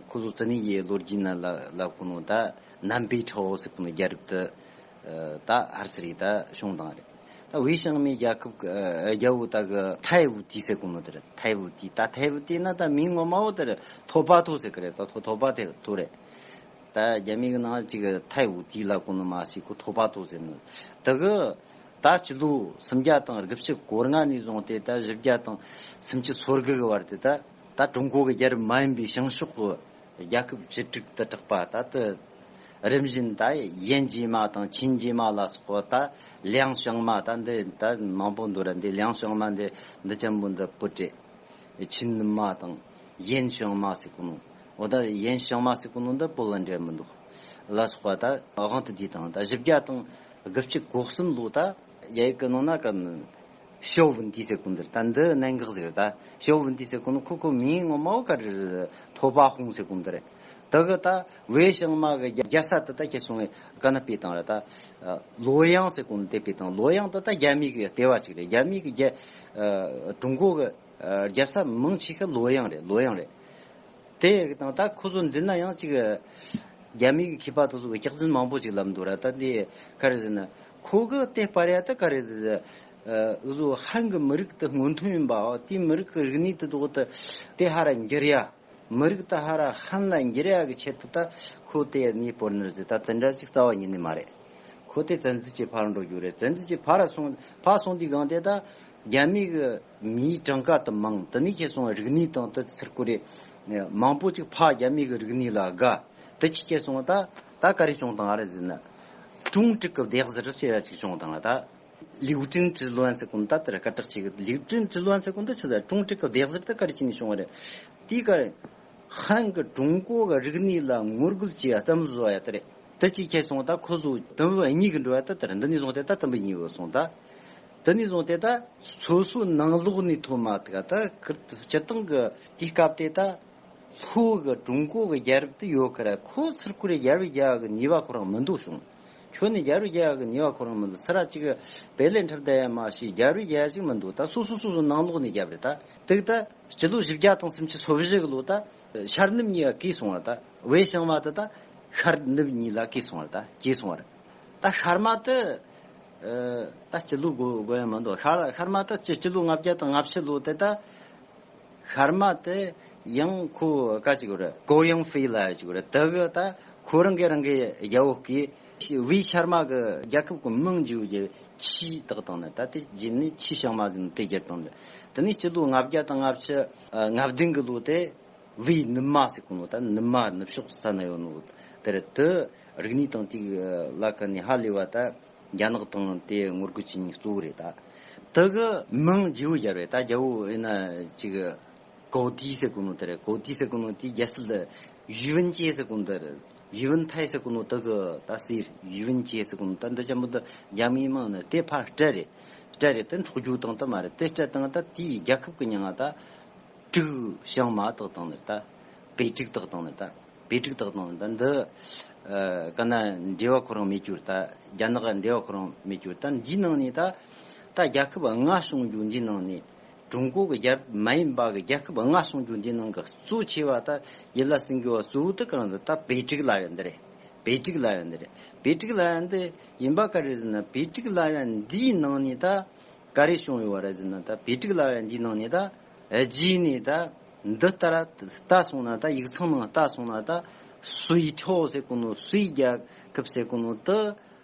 ཁོ་ཚོ་ཙི་ནི་ཡི་ལོ་རྒྱུས་ན་ལ་ལབ་གོ་ནོ་ད། ནན་པའི་ཁྲའོ་ཟེར་གོ་ནོ་རྒྱལ་རབས་དེ། ད་ཧར་སི་རི་ད་བྱུང་དང་རེད། ད་ཝེ་ཤང་མའི་རྒྱལ་ཁབ་ཀྱི་རྒྱལ་བོ་ད་གི་ཐའེ་ཝུ་ཏི་ཟེར་གོ་ནོ་དེ་རེད། ཐའེ་ཝུ་ཏི། ད་ཐའེ་ཝུ་ཏི་ན་ད་མིང་ངོ་མ་བོ་དེ་རེད། ཐོ་པ་ཐོ་ཟེར་གི་རེད། ད་ཐོ་ཐོ་པ་དེ་ཐོ་རེད། ད་རྒྱ་མི་གི་ནང་ཅིག་ཐའེ་ཝུ་ཏི་ལབ་གོ་ནོ་མ་ཟེར། ཁོ་ཐོ་པ་ཐོ་ཟེར་ནོ་ད་གི། ད་སྤྱི་ལོ་སུམ་བརྒྱ་དང་དགུ་བཅུ་གོ་ལྔ་ནས་བཟུང་སྟེ་ད་བཞི་བརྒྱ་དང་སུམ་ཅུ་སོ་དགུ་གི་བར་དུ་ད་ད་ཀྲུང་གོ་གི་རྒྱལ་རབས་མ་ཡིན་པའི་བྱང་ཕྱོགས་གི་རྒྱལ་ཁབ་བཅུ་དྲུག་ཏུ་གྲགས་པ་ད་ལྟ་རིམ་བཞིན་ད་ཡན་རྗེས་མ་དང་ཆིན་རྗེས་མ་ལ་སོགས་པ། ད་ལིའང་ཞང་མ་ད་འདི་ད་མང་པོ་འདུག་ར། འདི་ལིའང་ཞང་མ་འདི་འདི་ཅན་པོ་འདི་བོད་རེད། ཆིན་ནུབ་མ་དང་ཡན་ཞང་མ་ཟེར་གོ་ནོ། འོ་ད་ཡན་ཞང་མ་ཟེར་གོ་ནོ་འདི་བོད་ལ་འབྲེལ་མི་འདུག་ལ་སོགས་པ། ད་དབང་དུ་བསྡུས་དང་ད་བཞི་བརྒྱ་དང་དགུ་བཅུ་གོ་གསུམ་ལོ་ད་ཡ་ཡིག་གི་ནང་ན་ག་ཞའོ་ཝུན་ཏི་ཟེར་གོ་འདིར་ད་འདི་གནད་འགག་ཟིག་རེད། ད་ཞའོ་ཝུན་ཏི་ཟེར་གོ་ནི་ཁོ་ཁོ་མིང་ངོ་མ་བོ་ག་རེ་རེད། ཐོ་པ་ཧུང་ཟེར་གོ་འདི་རེད། ད་གི་ད་ཝེ་ཤང་མ་གི་རྒྱལ་ས་དེ་ད་ཁྱེད་སོང་བའི་ག་ན་སྤེལ་བཏང་རེད། ད་ལོ་ཡང་ཟེར་གོ་ནི་དེ་སྤེལ་བཏང་། ལོ་ཡང་དེ་ད་རྒྱ་མི་གི་ལྟེ་བ་ཅིག་རེད། རྒྱ་མི་གི་རྒྱལ་ཀྲུང་གོ་གི་རྒྱལ་ས་མང་ཆེ་ཤོས་ལོ་ཡང་རེད། ལོ་ཡང་རེད། དེ་དང་ད་ཁོ་ཚོ་འདི་ན་ཡང་ཅིག་རྒྱ་མི་གི་མཁས་པ་དེ་ཚོ་གི་སྐྱག་རྫུན་མང་པོ་ཅིག་ལབ་འདུག་ར། ད་འདི་ག་རེ་ཟེར་ན་ཁོ་གི་དེ་སྤར་ཡ་ད་ག་རེ་ཟེར། འུ་ཚོ་ཧན་གི་མི་རིགས་དེ་སྔོན་ཐོན་ཡིན་པའོ། དེའི་མི་རིགས་གི་རིག་གནས་དེ་དོག་དེ་དེ་ཧ་ར་འགྱུར་ཡ། མི་རིགས་དེ་ཧ་ར་ཧན་ལ་འགྱུར་ཡ་གི་ཆེད་དུ་ད་ཁོ་དེ་ནས་སྤོར་ནི་རེད་ཟེར། ད་དེ་འདྲ་ཅིག་རྩ་བ་ཉིད་ནས་མ་རེད། ཁོ་དེ་བཙན་འཛུལ་གྱི་ཕར་འགྲོ་རྒྱུ་རེད། བཙན་འཛུལ་གྱི་ཕར་སོང་ཕར་སོང་དུས་སྒང་དེ་ད་རྒྱ་མི་གི་མིའི་གྲངས་ཀ་དེ་མང་། དེ་ནས་ཁྱེད་སོང་རིག་གནས་དང་དེ་ཚུར་ཁོ་རེ་མང་པོ་ཅིག་ཕར་རྒྱ་མི་གི་རིག་གནས་ལ་དགའ། དེ་ཅིག་ཁྱེད་སོང་ད་ད་ག་རེ་བྱུང་དང་ཨ་རེ་ཟེར་ན། ཀྲུང་ཀྲིག་གི་སྡེ་གཟར་ཟེར་ཡ་ཅིག་བྱུང་དང་ད། ལིའུ་ཀྲིན་ཀྲི་ལོན་ཟེར་གོ་ནོ་ད་དེར་སྐད་གྲགས་ཆེ་གི། ལིའུ་ཀྲིན་ཀྲི་ལོན་ཟེར་གོ་ནོ་ད་ཆི་ཟེར། ཀྲུང་ཀྲིག་གི་སྡེ་གཟར་ད་ག་རེ་བྱས་ནས་བྱུང་བ་རེད། དེའི་ཀ་ཧན་གི་ཀྲུང་གོ་གི་རིག་གནས་ལ་ངོ་རྒོལ་བྱེད་ཡ་བསམ་བློ་བཟོ་བ་ཡ་དེ་རེད། དེ་ཅིག་ཁྱེད་སོང་ད་ཁོ་ཚོ་དུམ་བུ་གཉིས་གི་འགྲོ་ཡ་ད་དེར། འདི་ནས་བཟུང་སྟེ་ད་དུམ་བུ་གཉིས་བུད་སོང་ད། འདི་ནས་བཟུང་སྟེ་ད་སོ་སོའི་ནང་ལོགས་ནས་ཐོན་མ་ཐག་ད་ཁིར་སྤྱིར་བཏང་གི་དེའི་སྐབས་དེ་ད། ལྷོ་གི་ཀྲུང་གོ་གི་རྒྱལ་རབས་དེ་ཡོད་ཁ་ར། ཁོ་ཚུར་ཁོ་རེ་རྒྱལ་རབས་རྒྱག་གི་ནུས་པ་ཁོ་རང་མི་འདུག་བྱུང་། ཁྱོད་ནི་རྒྱལ་རབས་རྒྱག་གི་ནུས་པ་ཁོ་རང་མི་འདུག་ས་ར་ཅིག་གི་བེ་ལེ་འཁྲབ་བསྡད་ཡ་མ་ཤེས། རྒྱལ་རབས་རྒྱག་ཡ་ཅིག་མི་འདུག་ད་སོ་སོ་སོ་སོ་ནང་ལོགས་ནས་རྒྱབ་རེད་ད། དེ་ད་སྤྱི་ལོ་བཞི་བརྒྱ་དང་སུམ་ཅུ་སོ་བཞི་གི་ལོ་ད་ཤར་ནུབ་གཉིས་ཀ་གས་སོང་བ་རེད་ད། ཝེ་ཤང་མ་དེ་ད་ཤར་ནུབ་གཉིས་ལ་གས་སོང་བ་རེད་ད། གས་སོང་བ་རེད། ད་ཤར་མ་དེ་ད་སྤྱི་ལོ་དགོས་དགོས་ཡ་མི་འདུག་ཤར་ཤར་མ་དེ་སྤྱི་སྤྱི་ལོ་ལྔ་བརྒྱ་དང་ལྔ་བཅུ་ལོ་དེ་ད། ཤར་མ་དེ་ ཡང་ཁོ་ཀ་ཅིག་རེད། གོ་ཡང་ཧྥེ་ལ་ཅིག་རེད། དེ་གི་ད་ཁོ་རང་གི་རང་གི་རྒྱལ་པོ་གི་ཝེ་ཤར་མ་གི་རྒྱལ་ཁབ་གི་མིང་བརྗེ་བོ་གི་ཆི་བཏགས་བཏང་ནི། ད་དེ་རྗེས་ནི་ཆི་ཞང་མ་ཟེར་ནི་དེ་བསྒྱུར་བཏང་ནི། དེ་ནས་སྤྱི་ལོ་ལྔ་བརྒྱ་དང་ལྔ་བཅུ་ལྔ་བདུན་གི་ལོ་དེ་ཝེ་ནུབ་མ་ཟེར་གོ་ནོ། ད་ནུབ་མ་ནུབ་ཕྱོགས་ས་ན་ཡོད་ནོ། དེར་དེ་རིག་གནས་དང་དེ་ལ་ཁ་ནས་ཧ་ལས་པ་ད་རྒྱ་ནག་དང་དེ་ངོ་རྒོལ་བྱེད་མཁན་གཙོ་བོ་རེད། ད་དེ་གི་མིང་བརྗེ་བོ་བརྒྱབ་རེད། ད་རྒྱལ་པོ་ཡིན་ན་ཅིག་གོ་ཏི་ཟེར་གོ་ནོ་དེ་རེད། གོ་ཏི་ཟེར་གོ་ནོ་དེ་རྒྱལ་སྲིད་ལ་ཡུས་ཝུན་ཅེ་ཟེར་གོ་ནོ་དེ་རེད། ཡུས་ཝུན་ཐའེ་ཟེར་གོ་ནོ་དེ་གི་ད་སྲས་ཡུས་ཝུན་ཅེ་ཟེར་གོ་ནོ། ད་འདི་ཅན་པོ་འདི་རྒྱ་མིའི་མིང་ནི་དེ་ཕར་སྤྲད་རེད། སྤྲད་རེད། དེ་འཕྲོག་རྒྱུ་བཏང་ད་མ་རེད། དེ་སྤྲད་བཏང་ད་དེའི་རྒྱལ་ཁབ་གི་མིང་ང་ད་ཀྲིག་ཞང་མ་བཏགས་བཏང་ནི། ད་པེ་ཀྲིག་བཏགས་བཏང་ནི། ད་པེ་ཀྲིག་བཏགས་བཏང་ནི། ད་འདི་ཨ་ག་ན་འབྲེལ་བ་ཁོ་རང་མེད་རྒྱུ་རེད། ད་རྒྱ་ནག་འབྲེལ་བ་ཁོ་རང་མེད་རྒྱུ་རེད། ད་འདིའི་ནང་ནས་ད་ད་རྒྱལ་ཁབ་ལྔ་བྱུང་རྒྱུ་འདིའི་ནང་ནས། ཀྲུང་གོ་གི་རྒྱལ་ཁབ་མ་ཡིན་པ་གི་རྒྱལ་ཁབ་ལྔ་བྱུང་རྒྱུ་འདིའི་ནང་གི་གཙོ་ཆེ་བ་ད་ཡིད་ལ་ཟིན་དགོས་པ་གཙོ་བོ་དེ་གང་རེད། ད་པེ་ཀྲིག་ལབ་ཡ་འདི་རེད། པེ་ཀྲིག་ལབ་ཡ་འདི་རེད། པེ་ཀྲིག་ལབ་ཡ་འདི་ཡིན་པ་ག་རེ་ཟེར་ན། པེ་ཀྲིག་ལབ་ཡ་འདིའི་ནང་ནས་ད་ག་རེ་བྱུང་ཡོད་པ་རེད་ཟེར་ན། ད་པེ་ཀྲིག་ལབ་ཡ་འདིའི་ནང་ནས་ད་རྗེས་ནས་ད་འདི་ལྟར་ལྟ་སོང་ན། ད་ཡིག་ཚང་ནང་ལྟ་སོང་ན། ད་སུའེ་ཁྲོ་ཟེར་གོ་ནོ། སུའེ་རྒྱལ་ཁབ་ཟེར་གོ་ནོ་དེ་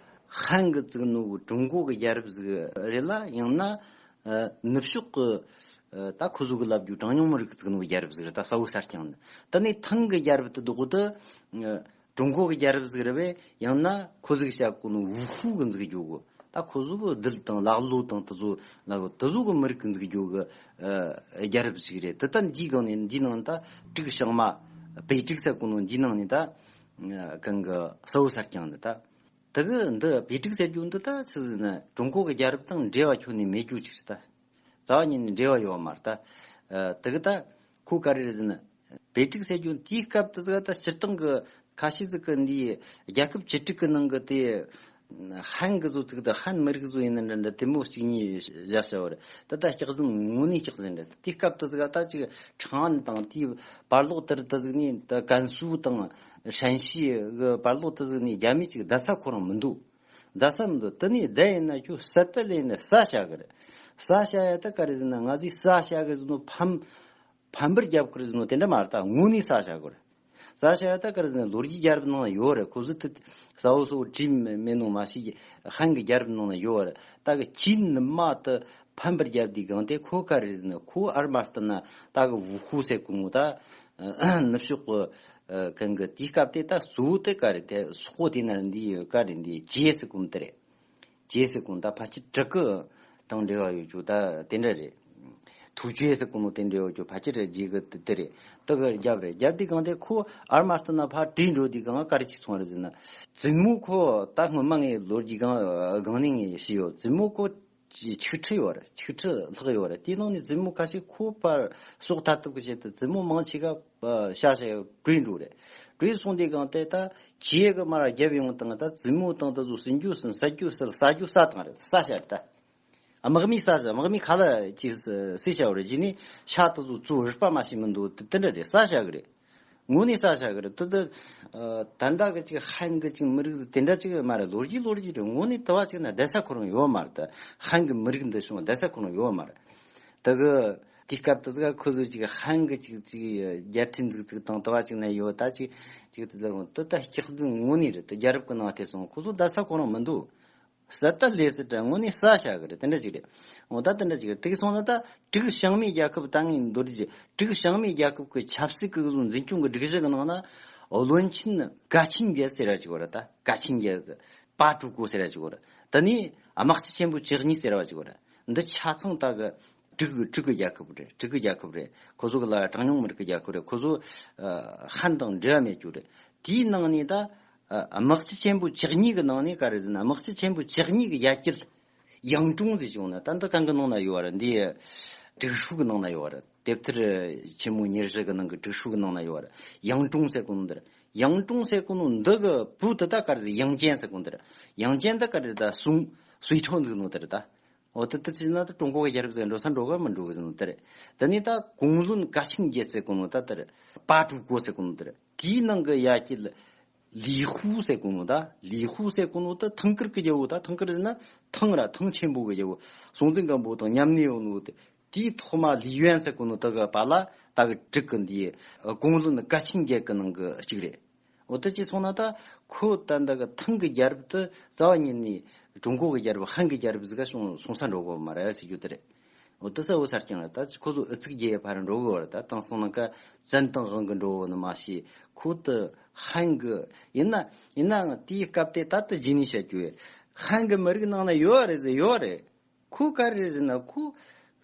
ཧན་གི་བཙུགས་ནོ་ཀྲུང་གོ་གི་རྒྱལ་རབས་ཟིག་རེད་ལ། ཡང་ན་ཨ་ནུབ་ཕྱོགས་གི་ཨ་ད་ཁོ་ཚོ་གི་ལབ་རྒྱུ་གྲངས་ཉུང་མི་རིགས་ཀྱི་བཙུགས་ནོ་རྒྱལ་རབས་ཟིག་རེད། ད་གསལ་བོ་གསལ་རྐྱང་ནི། ད་ནི་ཐང་གི་རྒྱལ་རབས་དེ་དོག་དེ་ཨ་ཀྲུང་གོ་གི་རྒྱལ་རབས་ཟིག་རེད་པས། ཡང་ན་ཁོ་ཟིག་བྱ་གོ་ནོ་ཝུ་ཧྥུ་གི་འཛུགས་རྒྱུ་གོ། ད་ཁོ་ཚོ་གི་རྡུལ་དང་ལག་ལོ་དང་དེ་ཚོ་ལ་གོ། དེ་ཚོ་གི་མི་རིགས་ཀྱི་འཛུགས་རྒྱུ་གི་ཨ་རྒྱལ་རབས་ཟིག་རེད། དེ་ད་འདིའི་སྒང་ནས་འདིའི་ནང་ད་ཀྲིག་ཞང་མ་པེ་ཀྲིག་ཟེར་གོ་ནོ་འདིའི་ནང་ནས་ད་ཨ་གང་གི་གསལ་བོ་གསལ་རྐྱང་ནི། ད་དེ་གི་འདི་པེ་ཀྲིག་ཟེར་རྒྱུ་འདི་ད་ཆི་ཟེར་ན། ཀྲུང་གོ་གི་རྒྱལ་རབས་དང་འབྲེལ་བ་ཁྱོན་ནས་མེད་རྒྱུ་ཅིག་རེད། ད་རྩ་བ་ཉིད་ནས་འབྲེལ་བ་ཡོད་མ་རེད། ད་ཨ་དེ་གི་ད་ཁོ་ག་རེ་རེད་ཟེར་ན། པེ་ཀྲིག་ཟེར་རྒྱུ་དེའི་སྐབས་དེ་ཟིག་ད་སྤྱིར་བཏང་གི་ཁ་ཤས་ཟིག་གི་འདི་རྒྱལ་ཁབ་བཅུ་དྲུག་གི་ནང་གི་དེ་ཧན་གི་བཟོ་ཚིག་དང་ཧན་མི་རིགས་བཟོ་ཡིན་ན་འདྲ་འདྲ་དེ་མོ་གཅིག་གཉིས་བཞག་བྱ་བ་རེད། ད་ད་སྐྱག་རྫུན་ངོ་ནས་སྐྱག་རྫུན་རེད། དེའི་སྐབས་དེ་ཟིག་ད་ཅིག་ཁྲང་ཨན་དང་དེའི་བར་ལོགས་དེར་དེ་ཟིག་ནས། ད་ཀན་སུའུ་དང་ཧྲན་ཞི་གི་བར་ལོགས་དེ་ཟིག་ནས་རྒྱ་མི་ཅིག་བསྡད་ས་ཁོ་རང་མི་འདུག་བསྡད་ས་མི་འདུག་དེ་ནས་བསྡད་ཡིན་ན་ཁྱོད་ས་ད་ལས་ནས་ས་བྱ་གི་རེད། ས་བྱ་ཡ་ད་ག་རེ་ཟེར་ན། ང་ཚོས་ས་བྱ་གི་ཟེར་ནོ་ཕམ་ཕམ་པར་རྒྱབ་ཀི་རེད་ཟེར་ནོ་དེ་འདྲ་མ་རེད། ད་དངོས་གནས་ས་བྱ་གི་རེད། ས་བྱ་ཡ་ད་ག་རེ་ཟེར་ན། ལོ་རྒྱུས་རྒྱལ་རབས་ནང་ན་ཡོད་རེད། ཁོ་ཚོ་དེ་གསལ་བོ་གསལ་བོ་བྲིས་མེད་ནོ་མ་ཤེས་ཀི། ཧན་གི་རྒྱལ་རབས་ནང་ན་ཡོད་རེད། ད་གི་ཆི་ནུབ་མ་དེ་ཕམ་པར་རྒྱབ་དུས་སྒང་དེ་ཁོ་ག་རེ་ཟེར་ན། ཁོ་ཨར་མ་བསྟན་ན་ད་གི་ཝུ་ཧུ་ཟེར་གོ་ནོ་ད་ནུབ་ཕྱོགས་གི་ཨ་གང་གི་དེའི་སྐབས་དེ་ད་གཙོ་བོ་དེ་ག་རེ་དེ་སོག་པོ་དེ་ན་འདི་ག་རེ་འདི་ཇེ་ཟེར་གོ་ནོ་དེ་རེད། ཇེ་ཟེར་གོ་ནོ་ད་ཕལ་ཆེར་ཀྲི་ཀི་དང་འབྲེལ་བ་ཡོད་རྒྱུ་ད་དེ་འདྲ་རེད། ཐུའུ་ཅེ་ཟེར་གོ་ནོ་དེ་འབྲེལ་བ་ཡོད་རྒྱུ་ཕལ་ཆེར་ཇེ་གི་དེ་དེ་རེད། དེ་གི་རྒྱབ་རེད། རྒྱབ་དུས་སྒང་དེ་ཁོ་ཨར་མ་བསྟན་ན་ཕར་བྲོས་འགྲོ་དུས་སྒང་ག་རེ་ཅིག་སོང་རེད་ཟེར་ན། བཙུན་མོ་ཁོ་ད་སྔོན་མ་ངས་ལོ་རྒྱུས་སྒང་སྒང་ནས་ངས་ཤེས་ཡོད། བཙུན་མོ་ཁོ་ཆིག་ཁྲི་ཡོད་རེད། ཆིག་ཁྲི་ལྷག་ཡོད་རེད། དེའི་ནང་ནས་བཙུན་མོ་ཁ་ཤས་ཁོ་ཕར་སྲོག་ཐར་ཐབས་ཀྱི་ཆེད་དུ་བཙུན་མོ་མང་ཆེ་ག་ཨ་ཤ་ཤ་བྲོས་འགྲོ་རེད། བྲོས་སོང་དུས་སྒང་དེ་ད་ཇེ་གི་མར་རྒྱབ་ཡོང་དང་། ད་བཙུན་མོ་དང་དེ་ཚོ་སྲིན་རྒྱུ་སྲིན་ཟ་རྒྱུ་ཟ་ཟ་རྒྱུ་ཟ་བཏང་རེད། ཟ་བྱ་རེད། ད་དམག་མིས་ཟ་བྱ། དམག་མིས་ཁ་ལ་ཅིག་ཟ་བྱ་བ་རེད། རྗེས་ནས་ཤ་དེ་ཚོ་བཙོ་རིག་པ་མ་ཤེས་མི་འདུག་དེ་དེ་འདྲ་རེད། ཟ་བྱ་གི་རེད། དངོས་གནས་ས་ཆ་གི་རེད། དེ་དེ་ད་འདྲ་གི་ཅིག་ཧན་གི་ཅིག་མི་རིགས་དེ་འདྲ་ཅིག་མ་རེད། ལོ་རྒྱུས་ལོ་རྒྱུས་རེད། དངོས་གནས་དུ་བ་ཅིག་ན་བསྡད་ས་ཁོ་རང་ཡོད་མ་རེད། ད་ཧན་གི་མི་རིགས་འདི་བྱུང་བསྡད་ས་ཁོ་རང་ཡོད་མ་རེད། དེ་གི་དེའི་སྐབས་དེ་ཟིག་ཁོ་ཚོ་ཅིག་ཧན་གི་ཅིག་ཅིག་རྒྱལ་ཁྲིམས་འཛུགས་ཚུགས་དང་དུ་བ་ཅིག་ན་ཡོད། ད་ཅིག་ཅིག་དེ་ལ་དེ་ད་སྐྱག་རྫུན་དངོས་གནས་རེད། དེ་རྒྱལ་རབས་གི་ནང་ཐེ་སོང་། ཁོ་ཚོ་བསྡད་ས་ཁོ་རང་མི་འདུག་ཟེར་ད་ལས་ཟེར་དྲ་དངོས་གནས་ས་ཆ་གི་རེད། དེ་འདྲ་ཅིག་རེད། འོ་ད་དེ་འདྲ་ཅིག་རེད། དེ་གི་སོང་ན་ད་དྲུག་བྱང་མའི་རྒྱལ་ཁབ་ད་ངས་མདོར་བསྡུས། དྲུག་བྱང་མའི་རྒྱལ་ཁབ་ཀྱི་ཆབ་སྲིད་ཀྱི་བཟོ་འཛིན་སྐྱོང་གི་སྒྲིག་གཞི་གི་ནང་ན། བློན་ཆེན་ག་ཆིན་རྒྱལ་ཟེར་བ་ཅིག་ཡོད་རེད། ད་ག་ཆིན་རྒྱལ་ཟེར། པ་ཀྲུ་གོ་ཟེར་བ་ཅིག་ཡོད་རེད། དེ་ནས་དམག་སྤྱི་ཆེན་པོ་བཅུ་གཉིས་ཟེར་བ་ཅིག་ཡོད་རེད། འདི་ཆ་ཚང་ད་གི་དྲུག་གི་དྲུག་གི་རྒྱལ་ཁབ་རེད། དྲུག་གི་རྒྱལ་ཁབ་རེད། ཁོ་ཚོ་གི་ལ་གྲངས་ཉུང་མི་རིགས་ཀྱི་རྒྱལ་ཁབ་རེད། ཁོ་ཚོ་ཨ་ཧན་དང་འབྲེལ་བ་མེད་རྒྱུ་རེད། དེའི་ནང་ནས་ད་ཨ་དམག་སྤྱི་ཆེན་པོ་བཅུ་གཉིས་ཀྱི་ནང་ནས་ག་རེ་ཟེར་ན། དམག་སྤྱི་ཆེན་པོ་བཅུ་གཉིས་ཀྱི་ཡ་གྱལ་ཡང་ཀྲུང་ཟེར་བྱུང་ན། ད་འདི་གང་གི་ནང་ན་ཡོད་རེད། འདི་དྲུག་ཧྲུའུ་གི་ནང་ན་ཡོད་རེད། དེབ་ཐེར་ཆེན་མོ་ཉེར་བཞི་གི་ནང་གི་དྲུག་ཧྲུའུ་གི་ནང་ན་ཡོད་རེད། ཡང་ཀྲུང་ཟེར་གོ་ནོ་འདི་རེད། ཡང་ཀྲུང་ཟེར་གོ་ནོ་འདི་གི་བུ་དེ་ད་ག་རེ་ཟེར། ཡང་ཅན་ཟེར་གོ་འདི་རེད། ཡང་ཅན་ད་ག་རེ་ད་སུང་སུའི་ཁྲོན་ཟེར་ནོ་དེ་རེད། ད་འོ་དེ་དེ་ཅི་ན་ད་ཀྲུང་གོ་གི་རྒྱལ་རབས་ཟེར་འགྲོ་ས་འགྲོ་གི་མི་འགྲོ་གི་ཟེར་ནོ་དེ་རེད། དེ་ནས་ད་གུང་ལུན་ག་ཆིང་རྒྱལ་ཟེར་གོ་ནོ་ད་དེ་རེད། པ་ཀྲུ་གོ་ཟེར་གོ་ནོ་དེ་རེད། དེའི་ནང་གི་ཡ་གྱལ་ལི་ཧུ་ཟེར་གོ་ནོ། ད་ལི་ཧུ་ཟེར་གོ་ནོ་ད་ཐང་དཀར་གི་རྒྱལ་པོ། ད་ཐང་དཀར་ཟེར་ན་ཐང་ར་ཐང་ཆེན་པོ་གི་རྒྱལ་པོ། སྲོང་བཙན་སྒམ་པོ་དང་མཉམ་གནས་ཡོད་ནོ་དེ། དེའི་ཐོག་མ་ལི་ཡོན་ཟེར་གོ་ནོ་དེ་གི་པཱ་ལགས་དེ་གི་དྲུག་གི་འདི་གུང་བློན་ག་ཆིན་བརྒྱད་གི་ནང་གི་གཅིག་རེད། འོ་དེ་ཅི་སོང་ན་ད་ཁོ་ད་འདི་གི་ཐང་གི་རྒྱལ་རབས་དེ་རྩ་བ་ཉིད་ནས་ཀྲུང་གོ་གི་རྒྱལ་རབས་ཧན་གི་རྒྱལ་རབས་ཟིག་ག་སོང་སོང་ས་འགྲོ་གི་མ་རེད་ཟེར་རྒྱུ་དེ་རེད། འོ་དེ་གསལ་བོ་གསལ་རྐྱང་རེད། ད་ཁོ་ཚོ་ཨུ་ཚུགས་རྒྱས་ཕར་འགྲོ་གི་བར་ད་དེང་སང་ནང་ག་བཙན་དང་དབང་གི་འགྲོ་བོ་ནི་མ་ཤེས། ཁོ་དེ་ཧན་གི་ཡིན་ན་ཡིན་ནའང་དེའི་སྐབས་དེ་ད་དེ་རྗེས་ནས་བཤད་རྒྱུ་ཡོད། ཧན་གི་མི་རིགས་ནང་ན་ཡོད་རེད་ཟེར་ཡོད་རེད། ཁོ་ག་རེ་རེད་ཟེར་ན་ཁོ་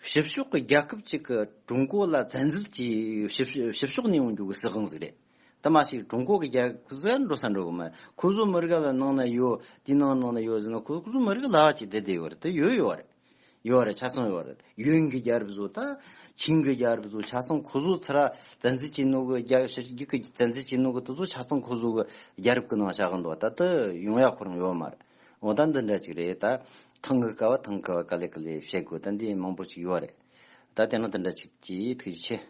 ཕྱི་ཕྱོགས་ཀྱི་རྒྱལ་ཁབ་ཅིག་གི་ཀྲུང་གོ་ལ་བཙན་འཛུལ་གྱིས་ཕྱི་ཕྱི་ཕྱི་ཕྱོགས་ནས་ཡོང་རྒྱུ་གི་སྲིད་དབང་ཟིག་རེད། ད་མ་ཤེས་ཀྲུང་གོ་གི་རྒྱལ་ཁབ་ཟིག་འགྲོ་ས་འགྲོ་གི་མ་རེད། ཁོ་ཚོ་མི་རིགས་ལ་ནང་ན་ཡོད། དེའི་ནང་ནང་ན་ཡོད་ཟེར་ན་ཁོ་ཁོ་ཚོ་མི་རིགས་ལ་བ་ཅིག་བསྡད་བསྡད་ཡོད་རེད། དེ་ཡོད་ཡོད་རེད། ཡོད་རེད། ཆ་ཚང་ཡོད་རེད། ཡོན་གྱི་རྒྱལ་རབས་ཚོ་ད་ཆིང་གི་རྒྱལ་རབས་ཚོ་ཆ་ཚང་ཁོ་ཚོ་ཚུར་བཙན་འཛུལ་བྱས་ནོ་གི་རྒྱལ་ཕྱི་རྒྱལ་གི་བཙན་འཛུལ་བྱས་ནོ་གི་དེ་ཚོ་ཆ་ཚང་ཁོ་ཚོ་གི་རྒྱལ་རབས་གི་ནང་བཞག་གི་འདུག་ད་དེ་ཡོང་ཡ་ཁོ་རང་ཡོད་མ་རེད། འོ་ད་འདི་འདྲ་ཅིག་རེད། ད་ཐང་གི་སྐབས་ཐང་གི་སྐབས་ག་ལེ་ག་ལེ་བཤད་དགོས། ད་འདི་མང་པོ་ཅིག་ཡོད་རེད། ད་དེ་ན་འདི་འདྲ་ཅིག་ཅིག་ཐུགས་རྗེ་ཆེ།